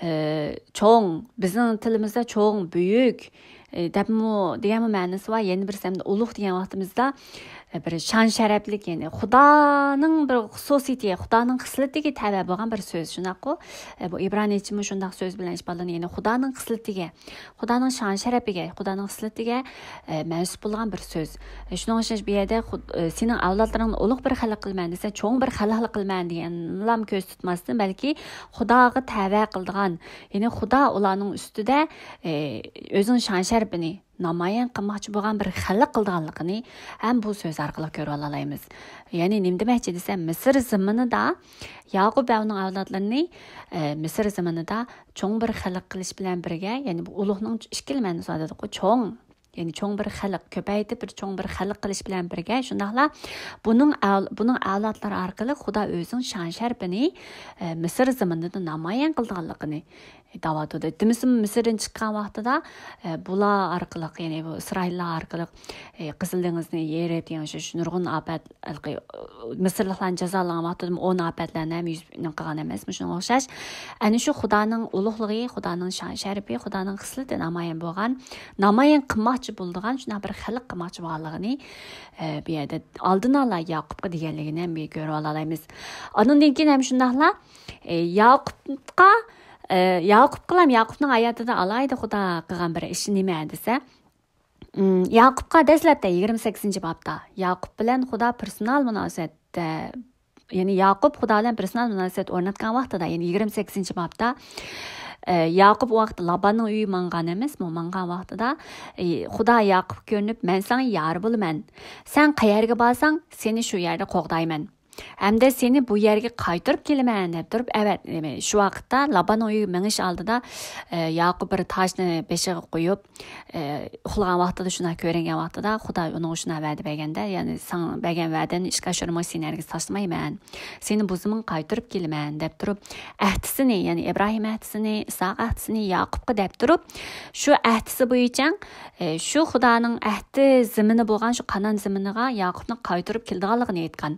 ئە، چوڭ، بىزنىڭ تىلىمىزدا چوڭ، بۈيۈك، ئە، دەپمۇ، دېگەنمۇ مەنىسى بار. يەنە بىرسى ھەمدە ئۇلۇغ دېگەن ۋاقتىمىزدا، ئە، بىر شان-شەرەپلىك، يەنى خۇدانىڭ بىر خۇسۇسىيىتى، خۇدانىڭ خىسلىتىگە تەۋە بولغان بىر سۆز، شۇنداققۇ؟ ئە، بۇ ئىبرانىيچىمۇ شۇنداق سۆز بىلەن ئىپادىلىنىدۇ، يەنى خۇدانىڭ خىسلىتىگە، خۇدانىڭ شان-شەرىپىگە، خۇدانىڭ خىسلىتىگە، ئە، مەنسۇپ بولغان بىر سۆز. ئە، شۇنىڭ ئۈچۈن بۇ يەردە خۇد-، ئە، «سېنىڭ ئەۋلادلىرىڭنى ئۇلۇغ بىر خەلق قىلىمەن» دېسە، «چوڭ بىر خەلق قىلىمەن» دېگەنلام كۆز تۇتماستىن، بەلكى خۇداغا تەۋە قىلىدىغان، يەنى خۇدا ئۇلارنىڭ ئۈستىدە، ئە، ئۆزىنىڭ شان-شەرىپىنى نامايان قىلماقچى بولغان بىر خەلق قىلىدىغانلىقىنى ھەم بۇ سۆز ئارقىلىق كۆرۈۋالالايمىز. يەنى نېمە دېمەكچى دېسە، مىسىر زېمىنىدا ياقۇپ ۋە ئۇنىڭ ئەۋلادلىرىنى، ئە، مىسىر زېمىنىدا چوڭ بىر خەلق قىلىش بىلەن بىرگە، يەنى بۇ ئۇلۇغنىڭ ئىككىلا مەنىسى بار دېدۇققۇ، چوڭ. يەنى چوڭ بىر خەلق، كۆپەيتىپ بىر چوڭ بىر خەلق قىلىش بىلەن بىرگە، شۇنداقلا بۇنىڭ ئەۋ-، بۇنىڭ ئەۋلادلىرى ئارقىلىق خۇدا ئۆزىنىڭ شان-شەرىپىنى، ئە، مىسىر زېمىنىدا نامايان قىلىدىغانلىقىنى دەۋاتىدۇ. دېمىسىمۇ مىسىردىن چىققان ۋاقتىدا، ئە، بۇلار ئارقىلىق، يەنى بۇ ئىسرائىللار ئارقىلىق، ئە، قىزىل دېڭىزنى يېرىپ، يەنى شۇ، شۇ نۇرغۇن ئاپەت، ھېلىقى، ئە، مىسىرلىقلارنى جازالىغان ۋاقتىدىمۇ ئون ئاپەتلەرنى ھەم يۈز قىلغان ئەمەسمۇ؟ شۇنىڭغا ئوخشاش، ئەنە شۇ خۇدانىڭ ئۇلۇغلۇقى، خۇدانىڭ شان-شەرىپى، خۇدانىڭ خىسلىتى نامايان بولغان، نامايان قىلماقچى بولىدىغان شۇنداق بىر خەلق قىلماقچى بولغانلىقىنى، ئە، بۇ يەردە ئالدىن ئالا ياقۇپقا دېگەنلىكىنى ھەم بىر كۆرۈۋالالايمىز. ئاندىن كېيىن ھەم شۇنداقلا، ئە، ياقۇپقا، ئە، ياقۇپقىلا ھەم ياقۇپنىڭ ھاياتىدا ئالاھىدە خۇدا قىلغان بىر ئىشى نېمە دېسە، ئىم، ياقۇپقا دەسلەپتە يىگىرمە سەككىزىنچى بابتا ياقۇپ بىلەن خۇدا پېرسونال مۇناسىۋەتتە، يەنى ياقۇپ خۇدا بىلەن پېرسونال مۇناسىۋەت ئورناتقان ۋاقتىدا، يەنى يىگىرمە سەككىزىنچى بابتا، ئە، ياقۇپ ئۇ ۋاقىتتا لاباننىڭ ئۆيىگە ماڭغان ئەمەسمۇ؟ ماڭغان ۋاقتىدا، ئى، خۇدا ياقۇپقا كۆرۈنۈپ، «مەن ساڭا يار بولىمەن. سەن قەيەرگە بارساڭ، سېنى شۇ يەردە قوغدايمەن. ھەمدە سېنى بۇ يەرگە قايتۇرۇپ كېلىمەن» دەپ تۇرۇپ، ئەۋەت، نېمە، شۇ ۋاقىتتا لاباننىڭ ئۆيىگە مېڭىش ئالدىدا، ئە، ياقۇپ بىر تاجنى بېشىغا قويۇپ، ئە، ئۇخلىغان ۋاقتىدا، شۇنداق كۆرۈنگەن ۋاقتىدا خۇدا ئۇنىڭغا شۇنداق ۋەدە بەرگەندە، يەنى ساڭا بەرگەن ۋەدەمنى ئىشقا ئاشۇرماي سېنى ھەرگىز تاشلىمايمەن. سېنى بۇ زېمىنغا قايتۇرۇپ كېلىمەن دەپ تۇرۇپ، ئەھدىسىنى، يەنى ئىبراھىم ئەھدىسىنى، ئىسھاق ئەھدىسىنى ياقۇپقا دەپ تۇرۇپ، شۇ ئەھدىسى بويىچە، ئە، شۇ خۇدانىڭ ئەھدى زېمىنى بولغان شۇ قانان زېمىنىغا ياقۇپنى قايتۇرۇپ كېلىدىغانلىقىنى ئېيتقان.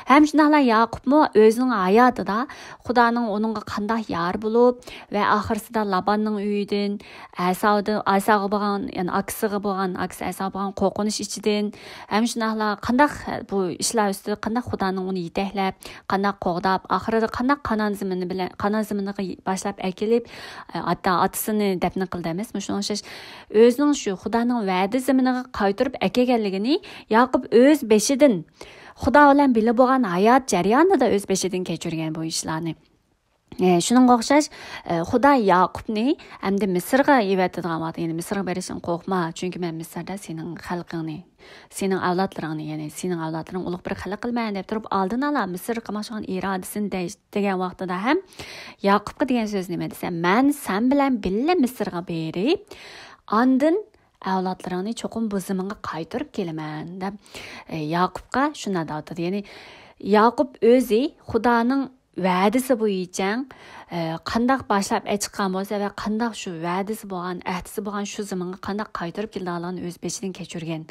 ھەم شۇنداقلا ياقۇپمۇ ئۆزىنىڭ ھاياتىدا خۇدانىڭ ئۇنىڭغا قانداق يار بولۇپ ۋە ئاخىرسىدا لاباننىڭ ئۆيىدىن، ئەساۋدىن، ئەساۋغا بولغان، يەنى ئاكىسىغا بولغان، ئاكىسى ئەساۋغا بولغان قورقۇنچ ئىچىدىن، ھەم شۇنداقلا قانداق بۇ ئىشلار ئۈستىدە قانداق خۇدانىڭ ئۇنى يېتەكلەپ، قانداق قوغداپ، ئاخىرىدا قانداق قانان زېمىنى بىلەن، قانان زېمىنىغا باشلاپ ئەكېلىپ، ئاتا، ئاتىسىنى دەپنە قىلدى ئەمەسمۇ؟ شۇنىڭغا ئوخشاش ئۆزىنىڭ شۇ خۇدانىڭ ۋەدە زېمىنىغا قايتۇرۇپ ئەكەلگەنلىكىنى ياقۇپ ئۆز بېشىدىن خۇدا بىلەن بىللە بولغان ھايات جەريانىدا ئۆز بېشىدىن كەچۈرگەن بۇ ئىشلارنى. ئە، شۇنىڭغا ئوخشاش، ئە، خۇدا ياقۇپنى ئەمدى مىسىرغا ئېۋەتىدىغان ۋاقتى، يەنى مىسىرغا بېرىشتىن قورقما، چۈنكى مەن مىسىردا سېنىڭ خەلقىڭنى، سېنىڭ ئەۋلادلىرىڭنى، يەنى سېنىڭ ئەۋلادلىرىڭنى ئۇلۇغ بىر خەلق قىلىمەن دەپ تۇرۇپ، ئالدىن ئالا مىسىرغا قىلماقچى بولغان ئىرادىسىنى دەي-، دېگەن ۋاقتىدا ھەم ياقۇپقا دېگەن سۆز نېمە دېسە، مەن سەن بىلەن بىللە مىسىرغا بېرىپ، ئاندىن ئەۋلادلىرىڭنى چوقۇم بۇ زېمىنغا قايتۇرۇپ كېلىمەن دەپ، ئە، ياقۇپقا شۇنداق دەۋاتىدۇ. يەنى ياقۇپ ئۆزى خۇدانىڭ ۋەدىسى بويىچە، ئە، قانداق باشلاپ ئېچىققان بولسا ۋە قانداق شۇ ۋەدىسى بولغان، ئەھدىسى بولغان شۇ زېمىنغا قانداق قايتۇرۇپ كېلىدىغانلىقىنى ئۆز بېشىدىن كەچۈرگەن.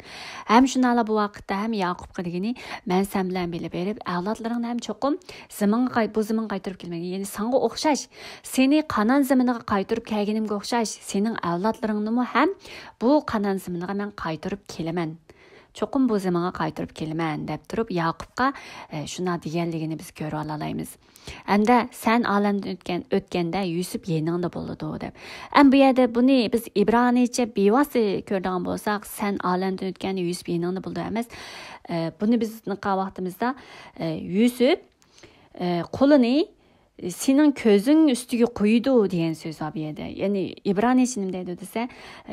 ھەم شۇنداقلا بۇ ۋاقىتتا ھەم ياقۇپقا دېگىنى، مەن سەن بىلەن بىللە بېرىپ، ئەۋلادلىرىڭنى ھەم چوقۇم زېمىنغا قاي-، بۇ زېمىنغا قايتۇرۇپ كېلىمەن. يەنى ساڭا ئوخشاش، سېنى قانان زېمىنىغا قايتۇرۇپ كەلگىنىمگە ئوخشاش، سېنىڭ ئەۋلادلىرىڭنىمۇ ھەم بۇ قانان زېمىنىغا مەن قايتۇرۇپ كېلىمەن. چوقۇم بۇ زېمىنغا قايتۇرۇپ كېلىمەن، دەپ تۇرۇپ، ياقۇپقا، ئە، شۇنداق دېگەنلىكىنى بىز كۆرۈۋالالايمىز. ھەمدە سەن ئالەمدىن ئۆتكەن، ئۆتكەندە يۈسۈپ يېنىڭدا بولىدۇ، دەپ. ئەم بۇ يەردە بۇنى بىز ئىبرانىيچە بىۋاسىتە كۆرىدىغان بولساق، سەن ئالەمدىن ئۆتكەندە يۈسۈپ يېنىڭدا بولىدۇ ئەمەس. ئە، بۇنى بىز نىقا ۋاقتىمىزدا، ئە، يۈسۈپ، ئە، قولىنى سېنىڭ كۆزۈڭ ئۈستىگە قويىدۇ دېگەن سۆز بار بۇ يەردە. يەنى ئىبرانىيچە نېمە دەيدۇ دېسە،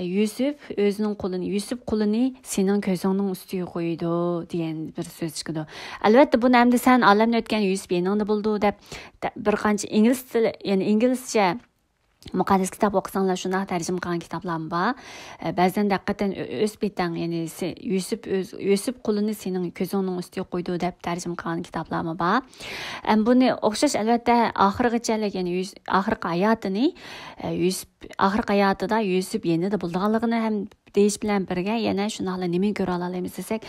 يۈسۈپ ئۆزىنىڭ قولىنى، يۈسۈپ قولىنى سېنىڭ كۆزۈڭنىڭ ئۈستىگە قويىدۇ دېگەن بىر سۆز چىقىدۇ. ئەلۋەتتە، بۇنى ئەمدى سەن ئالەمدىن ئۆتكەن يۈسۈپ يېنىڭدا بولىدۇ دەپ، دە-، بىر قانچە ئىنگلىز تىلى، يەنى ئىنگلىزچە مۇقەددەس كىتاب ئوقۇساڭلار شۇنداق تەرجىمە قىلغان كىتابلارمۇ بار. ئە، بەزەن دىققەتەن ئۆ-، ئۆز پېتىڭ، يەنى سى-، يۈسۈپ ئۆز-، يۈسۈپ قولىنى سېنىڭ كۆزۈڭنىڭ ئۈستىگە قويىدۇ دەپ تەرجىمە قىلغان كىتابلارمۇ بار. ئەم، بۇنى ئوخشاش ئەلۋەتتە ئاخىرغىچە، يەنى يۈس-، ئاخىرقى ھاياتىنى، ئە، يۈسۈپ، ئاخىرقى ھاياتىدا يۈسۈپ يېنىدا بولىدىغانلىقىنى ھەم دېيىش بىلەن بىرگە يەنە شۇنداقلا نېمىنى كۆرۈۋالالايمىز دېسەك،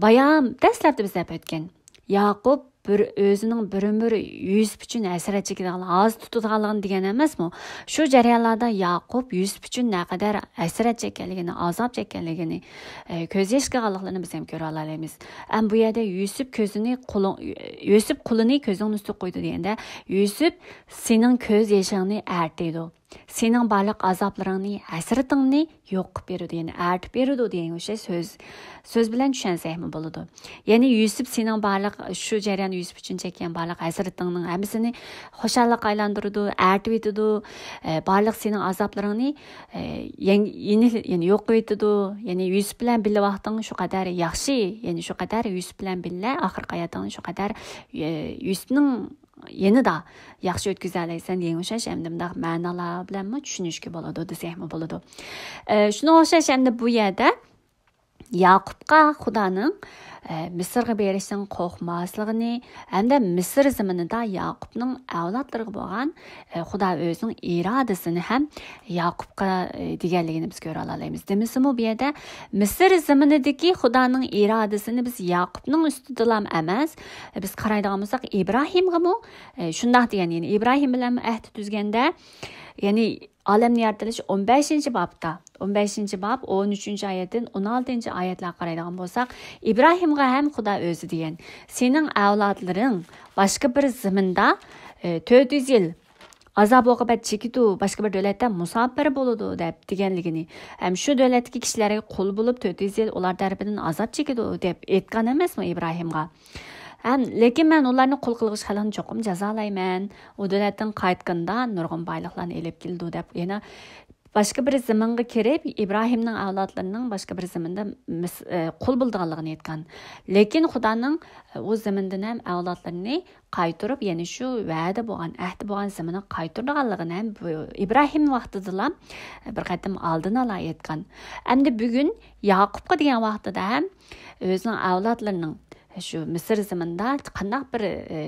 بايام دەسلەپتە بىز دەپ ئۆتكەن. ياقۇپ بىر ئۆزىنىڭ بىر ئۆمۈر يۈسۈپ ئۈچۈن ھەسرەت چېكىدىغان، ھازا تۇتىدىغانلىقىنى دېگەن ئەمەسمۇ؟ شۇ جەريانلاردا ياقۇپ يۈسۈپ ئۈچۈن نەقەدەر ھەسرەت چەككەنلىكىنى، ئازاب چەككەنلىكىنى، ئە، كۆز يېشى قىلغانلىقلىرىنى بىز ھەم كۆرۈۋالالايمىز. ئەم بۇ يەردە يۈسۈپ كۆزىنى قولۇڭ-، يۈسۈپ قولىنى كۆزۈڭنىڭ ئۈستىگە قويدى دېگەندە، يۈسۈپ سېنىڭ كۆز يېشىڭنى ئەرتىدۇ. سېنىڭ بارلىق ئازابلىرىڭنى، ھەسرىتىڭنى يوق قىلىپ بېرىدۇ، يەنى ئەرتىپ بېرىدۇ دېگەن ئوخشاش سۆز، سۆز بىلەن چۈشەنسەكمۇ بولىدۇ. يەنى يۈسۈپ سېنىڭ بارلىق، شۇ جەريان يۈسۈپ ئۈچۈن چەككەن بارلىق ھەسرىتىڭنىڭ ھەممىسىنى خۇشاللىققا ئايلاندۇرىدۇ، ئەرتىۋېتىدۇ. ئە، بارلىق سېنىڭ ئازابلىرىڭنى، ئە، يەڭ-، يېنىك، يەنى يوق قىلىۋېتىدۇ. يەنى يۈسۈپ بىلەن بىللە ۋاقتىڭ شۇ قەدەر ياخشى، يەنى شۇ قەدەر يۈسۈپ بىلەن بىللە ئاخىرقى ھاياتىڭنى شۇ قەدەر، ئە، يۈسۈپنىڭ يېنىدا ياخشى ئۆتكۈزەلەيسەن دېگەن ئوخشاش ھەمدە مۇنداق مەنىلەر بىلەنمۇ چۈشىنىشكە بولىدۇ دېسەكمۇ بولىدۇ. ئە، شۇنىڭغا ئوخشاش ھەمدە بۇ يەردە ياقۇپقا خۇدانىڭ، ئە، مىسىرغا بېرىشتىن قورقماسلىقىنى ھەمدە مىسىر زېمىنىدا ياقۇپنىڭ ئەۋلادلىرىغا بولغان، ئە، خۇدا ئۆزىنىڭ ئىرادىسىنى ھەم ياقۇپقا، ئە، دېگەنلىكىنى بىز كۆرۈۋالالايمىز. دېمىسىمۇ بۇ يەردە مىسىر زېمىنىدىكى خۇدانىڭ ئىرادىسىنى بىز ياقۇپنىڭ ئۈستىدىلا ئەمەس، بىز قارايدىغان بولساق ئىبراھىمغىمۇ، ئە، شۇنداق دېگەن، يەنى ئىبراھىم بىلەن ئەھدى تۈزگەندە، يەنى ئالەمنى يارىتىلىش ئون بەشىنچى بابتا، ئون بەشىنچى باب، ئون ئۈچىنچى ئايەتتىن ئون ئالتىنچى ئايەتلەرگە قارايدىغان بولساق، ئىبراھىمغا ھەم خۇدا ئۆزى دېگەن، سېنىڭ ئەۋلادلىرىڭ باشقا بىر زېمىندا، ئە، تۆت يۈز يىل ئازاب ئوقۇبەت چېكىدۇ، باشقا بىر دۆلەتتە مۇساپىر بولىدۇ دەپ دېگەنلىكىنى، ھەم شۇ دۆلەتتىكى كىشىلەرگە قۇل بولۇپ تۆت يۈز يىل ئۇلار تەرىپىدىن ئازاب چېكىدۇ دەپ ئېيتقان ئەمەسمۇ ئىبراھىمغا؟ ھەم، لېكىن مەن ئۇلارنى قۇل قىلغۇچى خەلقنى چوقۇم جازالايمەن. ئۇ دۆلەتتىن قايتقىندا نۇرغۇن بايلىقلارنى ئېلىپ كېلىدۇ دەپ، يەنە باشقا بىر زېمىنغا كىرىپ، ئىبراھىمنىڭ ئەۋلادلىرىنىڭ باشقا بىر زېمىندا مىس-، ئە، قۇل بولىدىغانلىقىنى ئېيتقان. لېكىن خۇدانىڭ، ئە، ئۇ زېمىندىن ھەم ئەۋلادلىرىنى قايتۇرۇپ، يەنە شۇ ۋەدە بولغان، ئەھدى بولغان زېمىنغا قايتۇرىدىغانلىقىنى ھەم بۇ ئىبراھىم ۋاقتىدىلا، ئە، بىر قېتىم ئالدىن ئالا ئېيتقان. ئەمدى بۈگۈن ياقۇپقا دېگەن ۋاقتىدا ھەم ئۆزىنىڭ ئەۋلادلىرىنىڭ شۇ مىسىر زېمىنىدا قانداق بىر، ئە،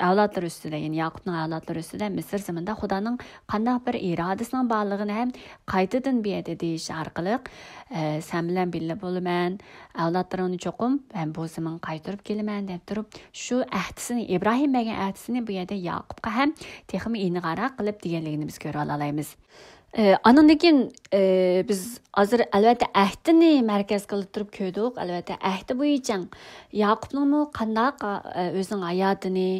ئەۋلادلىرى ئۈستىدە، يەنى ياقۇپنىڭ ئەۋلادلىرى ئۈستىدە مىسىر زېمىنىدا خۇدانىڭ قانداق بىر ئىرادىسىنىڭ بارلىقىنى ھەم قايتىدىن بۇ يەردە دېيىش ئارقىلىق، ئە، سەن بىلەن بىللە بولىمەن، ئەۋلادلىرىڭنى چوقۇم ھەم بۇ زېمىنغا قايتۇرۇپ كېلىمەن دەپ تۇرۇپ، شۇ ئەھدىسىنى، ئىبراھىم بەرگەن ئەھدىسىنى بۇ يەردە ياقۇپقا ھەم تېخىمۇ ئېنىقراق قىلىپ دېگەنلىكىنى بىز كۆرۈۋالالايمىز. ئە، ئانىڭدىن كېيىن، ئە، بىز ھازىر ئەلۋەتتە ئەھدىنى مەركەز قىلىپ تۇرۇپ كۆردۇق. ئەلۋەتتە ئەھدى بويىچە ياقۇپنىڭمۇ قانداق، ئە، ئۆزىنىڭ ھاياتىنى،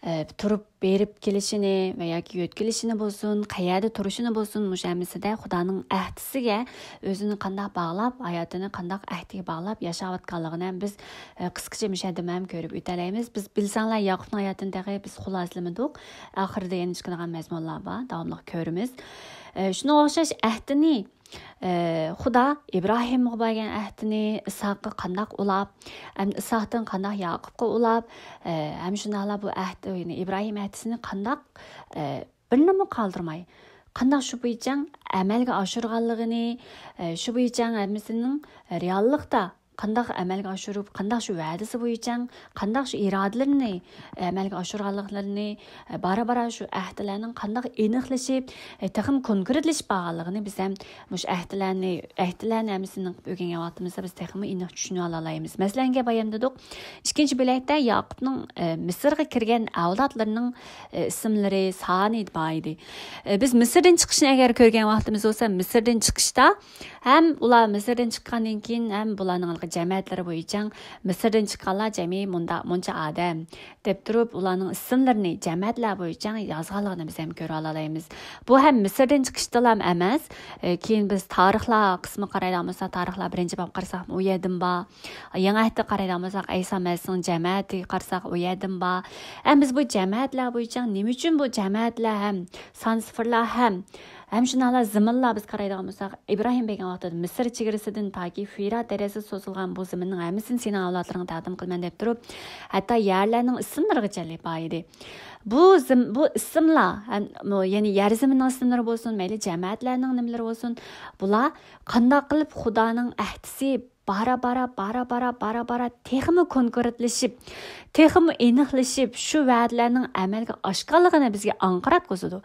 ئە، تۇرۇپ بېرىپ كېلىشىنى ۋە ياكى يۆتكىلىشىنى بولسۇن، قەيەردە تۇرۇشىنى بولسۇن، مۇشۇ ھەممىسىدە خۇدانىڭ ئەھدىسىگە ئۆزىنى قانداق باغلاپ، ھاياتىنى قانداق ئەھدىگە باغلاپ ياشاۋاتقانلىقىنى ھەم بىز، ئە، قىسقىچە مۇشۇ يەردە ھەم كۆرۈپ ئۆتەلەيمىز. بىز بىلسەڭلار ياقۇپنىڭ ھاياتىنى تېخى بىز خۇلاسىلىمىدۇق. ئاخىرىدا يەنە چىقىدىغان مەزمۇنلار بار، داۋاملىق كۆرىمىز. ئە، شۇنىڭغا ئوخشاش ئەھدىنى، ئە، خۇدا ئىبراھىمغا بەرگەن ئەھدىنى ئىسھاققا قانداق ئۇلاپ، ھەم ئىسھاقتىن قانداق ياقۇپقا ئۇلاپ، ئە، ھەم شۇنداقلا بۇ ئەھدى، يەنى ئىبراھىم ئەھدىسىنى قانداق، ئە، بىرنىمۇ قالدۇرماي، قانداق شۇ بويىچە ئەمەلگە ئاشۇرغانلىقىنى، ئە، شۇ بويىچە ھەممىسىنىڭ رېئاللىقتا قانداق ئەمەلگە ئاشۇرۇپ، قانداق شۇ ۋەدىسى بويىچە، قانداق شۇ ئىرادىلىرىنى ئەمەلگە ئاشۇرغانلىقلىرىنى، بارا-بارا شۇ ئەھدىلەرنىڭ قانداق ئېنىقلىشىپ، تېخىمۇ كونكرېتلىشىپ بارغانلىقىنى بىز ھەم مۇشۇ ئەھدىلەرنى، ئەھدىلەرنى ھەممىسىنى ئۆگەنگەن ۋاقتىمىزدا بىز تېخىمۇ ئېنىق چۈشىنىۋالالايمىز. مەسىلەن، گەپ بايام دېدۇق، ئىككىنچى بۆلەكتە ياقۇپنىڭ، ئە، مىسىرغا كىرگەن ئەۋلادلىرىنىڭ، ئە، ئىسىملىرى، سانى بار ئىدى. ئە، بىز مىسىردىن چىقىشنى ئەگەر كۆرگەن ۋاقتىمىز بولسا، مىسىردىن چىقىشتا ھەم ئۇلار مىسىردىن چىققاندىن كېيىن ھەم بۇلارنىڭ جەمەتلىرى بويىچە مىسىردىن چىققانلار جەمئىي مۇنداق، مۇنچە ئادەم دەپ تۇرۇپ، ئۇلارنىڭ ئىسىملىرىنى جەمەتلەر بويىچە يازغانلىقىنى بىز ھەم كۆرۈۋالالايمىز. بۇ ھەم مىسىردىن چىقىشتىلا ئەمەس، ئە، كېيىن بىز تارىخلار قىسمىغا قارايدىغان بولساق، تارىخلار بىرىنچى بابقا قارىساق، ئۇ يەردىن بار. يېڭى ئەھدىگە قارايدىغان بولساق، ئەيسا مەسىھنىڭ جەمەتىگە قارىساق، ئۇ يەردىن بار. ھەم بىز بۇ جەمەتلەر بويىچە نېمە ئۈچۈن بۇ جەمەتلەر ھەم سان سىفىرلار ھەم، ھەم شۇنداقلا زېمىنلار بىز قارايدىغان بولساق، ئىبراھىم بەرگەن ۋاقتىدا مىسىر چېگرىسىدىن تاكى فۇرات دەرياسىغا سوزۇلغان بۇ زېمىننىڭ ھەممىسىنى سېنىڭ ئەۋلادلىرىڭغا تەقدىم قىلىمەن دەپ تۇرۇپ، ھەتتا يەرلەرنىڭ ئىسىملىرىغىچە بار ئىدى. بۇ زېم-، بۇ ئىسىملار، ھەم، يەنى يەر زېمىننىڭ ئىسىملىرى بولسۇن، مەيلى جەمەتلەرنىڭ نېمىلىرى بولسۇن، بۇلار قانداق قىلىپ خۇدانىڭ ئەھدىسى بارا-بارا، بارا-بارا، بارا-بارا تېخىمۇ كونكرېتلىشىپ، تېخىمۇ ئېنىقلىشىپ، شۇ ۋەدىلەرنىڭ ئەمەلگە ئاشقانلىقىنى بىزگە ئاڭقىراتقۇزىدۇ.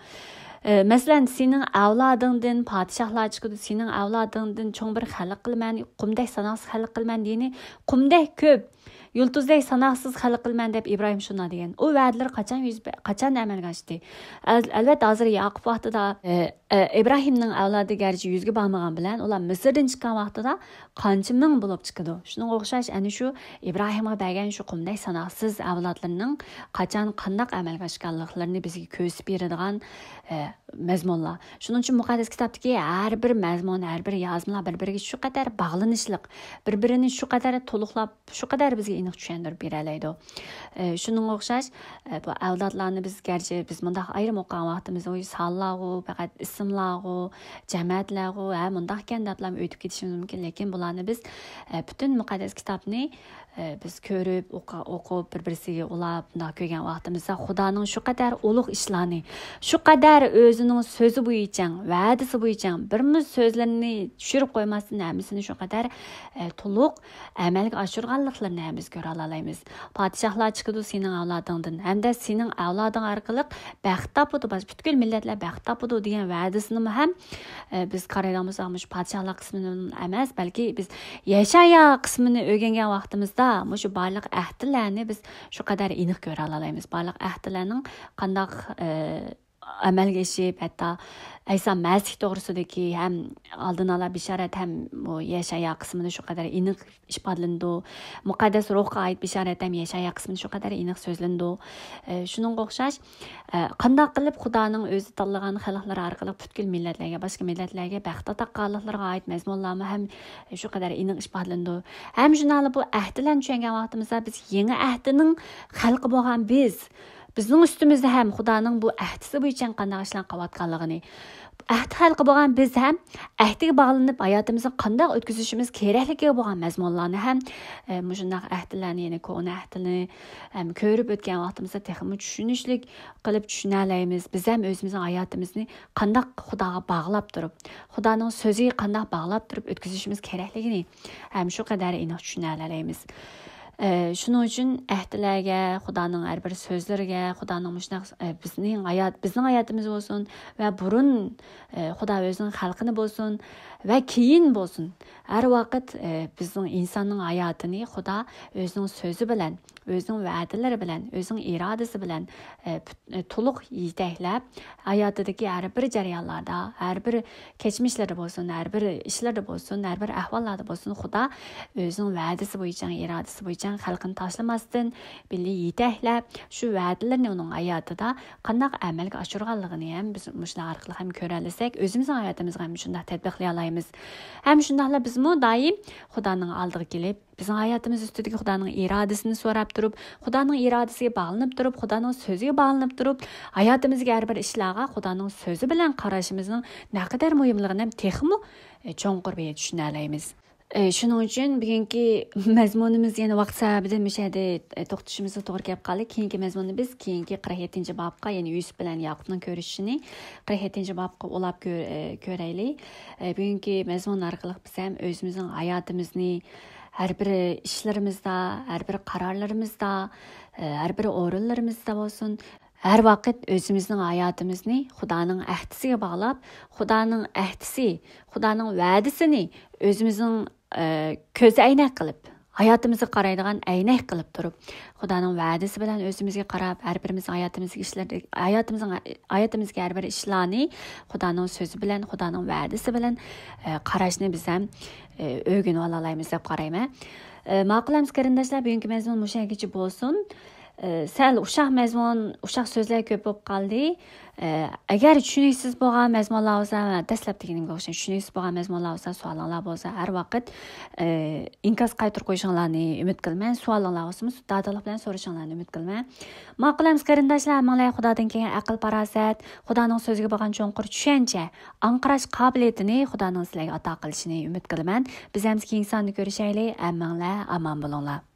ئە، مەسىلەن، سېنىڭ ئەۋلادىڭدىن پادىشاھلار چىقىدۇ، سېنىڭ ئەۋلادىڭدىن چوڭ بىر خەلق قىلىمەن، قۇمدەك ساناقسىز خەلق قىلىمەن دېگىنى، قۇمدەك كۆپ، يۇلتۇزدەك ساناقسىز خەلق قىلىمەن دەپ ئىبراھىم شۇنداق دېگەن. ئۇ ۋەدىلەر قاچان يۈز بە-، قاچان ئەمەلگە ئاشتى؟ ئەل-، ئەلۋەتتە، ھازىر ياقۇپ ۋاقتىدا، ئە، ئە، ئىبراھىمنىڭ ئەۋلادى گەرچە يۈزگە بارمىغان بىلەن، ئۇلار مىسىردىن چىققان ۋاقتىدا قانچە مىڭ بولۇپ چىقىدۇ. شۇنىڭغا ئوخشاش، ئەنە شۇ ئىبراھىمغا بەرگەن شۇ قۇمدەك ساناقسىز ئەۋلادلىرىنىڭ قاچان، قانداق ئەمەلگە ئاشقانلىقلىرىنى بىزگە كۆرسىتىپ بېرىدىغان، ئە، مەزمۇنلار. شۇنىڭ ئۈچۈن مۇقەددەس كىتابتىكى ھەر بىر مەزمۇن، ھەر بىر يازمىلار بىر-بىرىگە شۇ قەدەر باغلىنىشلىق، بىر-بىرىنى شۇ قەدەر تولۇقلاپ، شۇ قەدەر بىزگە ئېنىق چۈشەندۈرۈپ بېرەلەيدۇ. ئە، شۇنىڭغا ئوخشاش، ئە، بۇ ئەۋلادلارنى بىز گەرچە بىز مۇنداق ئايرىم ئوقۇغان ۋاقتىمىزدا، ئۇ سانلارغۇ، پەقەت ئىسىملارغۇ، جەمەتلەرغۇ، ھە، مۇنداقكەن دەپلا ئۆتۈپ كېتىشىمىز مۇمكىن. لېكىن بۇلارنى بىز، ئە، پۈتۈن مۇقەددەس كىتابنى، ئە، بىز كۆرۈپ، ئوقۇ-، ئوقۇپ، بىر-بىرسىگە ئۇلاپ، مۇنداق كۆرگەن ۋاقتىمىزدا خۇدانىڭ شۇ قەدەر ئۇلۇغ ئىشلارنى، شۇ قەدەر ئۆزىنىڭ سۆزى بويىچە، ۋەدىسى بويىچە، بىرمۇ سۆزلىرىنى چۈشۈرۈپ قويماستىن ھەممىسىنى شۇ قەدەر، ئە، تولۇق ئەمەلگە ئاشۇرغانلىقلىرىنى ھەم بىز كۆرەلالايمىز. پادىشاھلار چىقىدۇ سېنىڭ ئەۋلادىڭدىن، ھەمدە سېنىڭ ئەۋلادىڭ ئارقىلىق بەخت تاپىدۇ، پۈتكۈل مىللەتلەر بەخت تاپىدۇ دېگەن ۋەدىسىنىمۇ ھەم، ئە، بىز قارايدىغان بولساق، مۇشۇ پادىشاھلار قىسمىنى ئەمەس، بەلكى بىز يەشايا قىسمىنى ئۆگەنگەن ۋاقتىمىزدا مۇشۇ بارلىق ئەھدىلەرنى بىز شۇ قەدەر ئېنىق كۆرەلالايمىز. بارلىق ئەھدىلەرنىڭ قانداق، ئە، ئەمەلگە ئېشىپ، ھەتتا ئەيسا مەسىھ توغرىسىدىكى ھەم ئالدىن ئالا بېشارەت ھەم بۇ يەشايا قىسمىدا شۇ قەدەر ئېنىق ئىپادىلىنىدۇ. مۇقەددەس روھقا ئائىت بېشارەت ھەم يەشايا قىسمىدا شۇ قەدەر ئېنىق سۆزلىنىدۇ. ئە، شۇنىڭغا ئوخشاش، ئە، قانداق قىلىپ خۇدانىڭ ئۆزى تاللىغان خەلقلىرى ئارقىلىق پۈتكۈل مىللەتلەرگە، باشقا مىللەتلەرگە بەخت تاققانلىقلىرىغا ئائىت مەزمۇنلارمۇ ھەم شۇ قەدەر ئېنىق ئىپادىلىنىدۇ. ھەم شۇنداقلا بۇ ئەھدىلەرنى چۈشەنگەن ۋاقتىمىزدا بىز يېڭى ئەھدىنىڭ خەلقى بولغان بىز، بىزنىڭ ئۈستىمىزدە ھەم خۇدانىڭ بۇ ئەھدىسى بويىچە قانداق ئىشلارنى قىلىۋاتقانلىقىنى، ئەھدى خەلقى بولغان بىز ھەم ئەھدىگە باغلىنىپ، ھاياتىمىزنى قانداق ئۆتكۈزۈشىمىز كېرەكلىكىگە بولغان مەزمۇنلارنى ھەم، ئە، مۇشۇنداق ئەھدىلەرنى، يەنى كونا ئەھدىنى ھەم كۆرۈپ ئۆتكەن ۋاقتىمىزدا تېخىمۇ چۈشىنىشلىك قىلىپ چۈشىنەلەيمىز. بىز ھەم ئۆزىمىزنىڭ ھاياتىمىزنى قانداق خۇداغا باغلاپ تۇرۇپ، خۇدانىڭ سۆزىگە قانداق باغلاپ تۇرۇپ ئۆتكۈزۈشىمىز كېرەكلىكىنى ھەم شۇ قەدەر ئېنىق چۈشىنەلەيمىز. ئە، شۇنىڭ ئۈچۈن ئەھدىلەرگە، خۇدانىڭ ھەر بىر سۆزلىرىگە، خۇدانىڭ مۇشۇنداق، ئە، بىزنىڭ ھايات-، بىزنىڭ ھاياتىمىز بولسۇن ۋە بۇرۇن، ئە، خۇدا ئۆزىنىڭ خەلقىنى بولسۇن ۋە كېيىن بولسۇن، ھەر ۋاقىت، ئە، بىزنىڭ ئىنساننىڭ ھاياتىنى خۇدا ئۆزىنىڭ سۆزى بىلەن، ئۆزىنىڭ ۋەدىلىرى بىلەن، ئۆزىنىڭ ئىرادىسى بىلەن، ئە، پۈت-، ئە، تولۇق يېتەكلەپ، ھاياتىدىكى ھەر بىر جەريانلاردا، ھەر بىر كەچمىشلىرىدە بولسۇن، ھەر بىر ئىشلىرىدا بولسۇن، ھەر بىر ئەھۋاللاردا بولسۇن، خۇدا ئۆزىنىڭ ۋەدىسى بويىچە، ئىرادىسى بويىچە خەلقىنى تاشلىماستىن، بىللە يېتەكلەپ، شۇ ۋەدىلىرىنى ئۇنىڭ ھاياتىدا قانداق ئەمەلگە ئاشۇرغانلىقىنى ھەم بىز مۇشۇلار ئارقىلىق ھەم كۆرەلىسەك، ئۆزىمىزنىڭ ھاياتىمىزغا ھەم شۇنداق تەتبىقلىيالايمىز. ھەم شۇنداقلا بىزمۇ دائىم خۇدانىڭ ئالدىغا كېلىپ، بىزنىڭ ھاياتىمىز ئۈستىدىكى خۇدانىڭ ئىرادىسىنى سوراپ تۇرۇپ، خۇدانىڭ ئىرادىسىگە باغلىنىپ تۇرۇپ، خۇدانىڭ سۆزىگە باغلىنىپ تۇرۇپ، ھاياتىمىزدىكى ھەر بىر ئىشلارغا خۇدانىڭ سۆزى بىلەن قارىشىمىزنىڭ نەقەدەر مۇھىملىقىنى ھەم تېخىمۇ، ئە، چوڭقۇر بىر چۈشىنەلەيمىز. ئە، شۇنىڭ ئۈچۈن بۈگۈنكى مەزمۇنىمىز يەنە ۋاقىت سەۋەبىدىن مۇشۇ يەردە، ئە، توختىشىمىزغا توغرا كېلىپ قالدى. كېيىنكى مەزمۇننى بىز كېيىنكى قىرىق يەتتىنچى بابقا، يەنى يۈسۈپ بىلەن ياقۇپنىڭ كۆرۈشۈشىنى قىرىق يەتتىنچى بابقا ئۇلاپ كۆر-، ئە، كۆرەيلى. ئە، بۈگۈنكى مەزمۇن ئارقىلىق بىز ھەم ئۆزىمىزنىڭ ھاياتىمىزنى، ھەر بىر ئىشلىرىمىزدا، ھەر بىر قارارلىرىمىزدا، ئە، ھەر بىر ئورۇنلىرىمىزدا بولسۇن، ھەر ۋاقىت ئۆزىمىزنىڭ ھاياتىمىزنى خۇدانىڭ ئەھدىسىگە باغلاپ، خۇدانىڭ ئەھدىسى، خۇدانىڭ ۋەدىسىنى ئۆزىمىزنىڭ، ئە، كۆز ئەينەك قىلىپ، ھاياتىمىزغا قارايدىغان ئەينەك قىلىپ تۇرۇپ، خۇدانىڭ ۋەدىسى بىلەن ئۆزىمىزگە قاراپ، ھەر بىرىمىز ھاياتىمىزدىكى ئىشلارنى، ھاياتىمىزنىڭ، ھاياتىمىزدىكى ھەر بىر ئىشلارنى خۇدانىڭ سۆزى بىلەن، خۇدانىڭ ۋەدىسى بىلەن، ئە، قاراشنى بىز ھەم، ئە، ئۆگىنىۋالالايمىز دەپ قارايمەن. ئە، ماقۇل ئەمىسە قېرىنداشلار، بۈگۈنكى مەزمۇن مۇشۇ يەرگىچە بولسۇن. ئە، سەل ئۇششاق مەزمۇن، ئۇششاق سۆزلەر كۆپ بولۇپ قالدى. ئە، ئەگەر چۈشىنىكسىز بولغان مەزمۇنلار بولسا، دەسلەپ دېگىنىمگە ئوخشاش، چۈشىنىكسىز بولغان مەزمۇنلار بولسا، سوئالىڭلار بولسا، ھەر ۋاقىت، ئە، ئىنكاس قايتۇرۇپ قويۇشۇڭلارنى ئۈمىد قىلىمەن. سوئالىڭلار بولسىمۇ، دادىللىق بىلەن سورىشىڭلارنى ئۈمىد قىلىمەن. ماقۇل ئەمىسە قېرىنداشلار، ھەممىڭلارغا خۇدادىن كەلگەن ئەقىل-پاراسەت، خۇدانىڭ سۆزىگە بولغان چوڭقۇر چۈشەنچە، ئاڭقىراش قابىلىيىتىنى خۇدانىڭ سىلەرگە ئاتا قىلىشىنى ئۈمىد قىلىمەن. بىز ھەممىسى كېيىنكى ساندا كۆرۈشەيلى. ھەممىڭلار ئامان بولۇڭلار.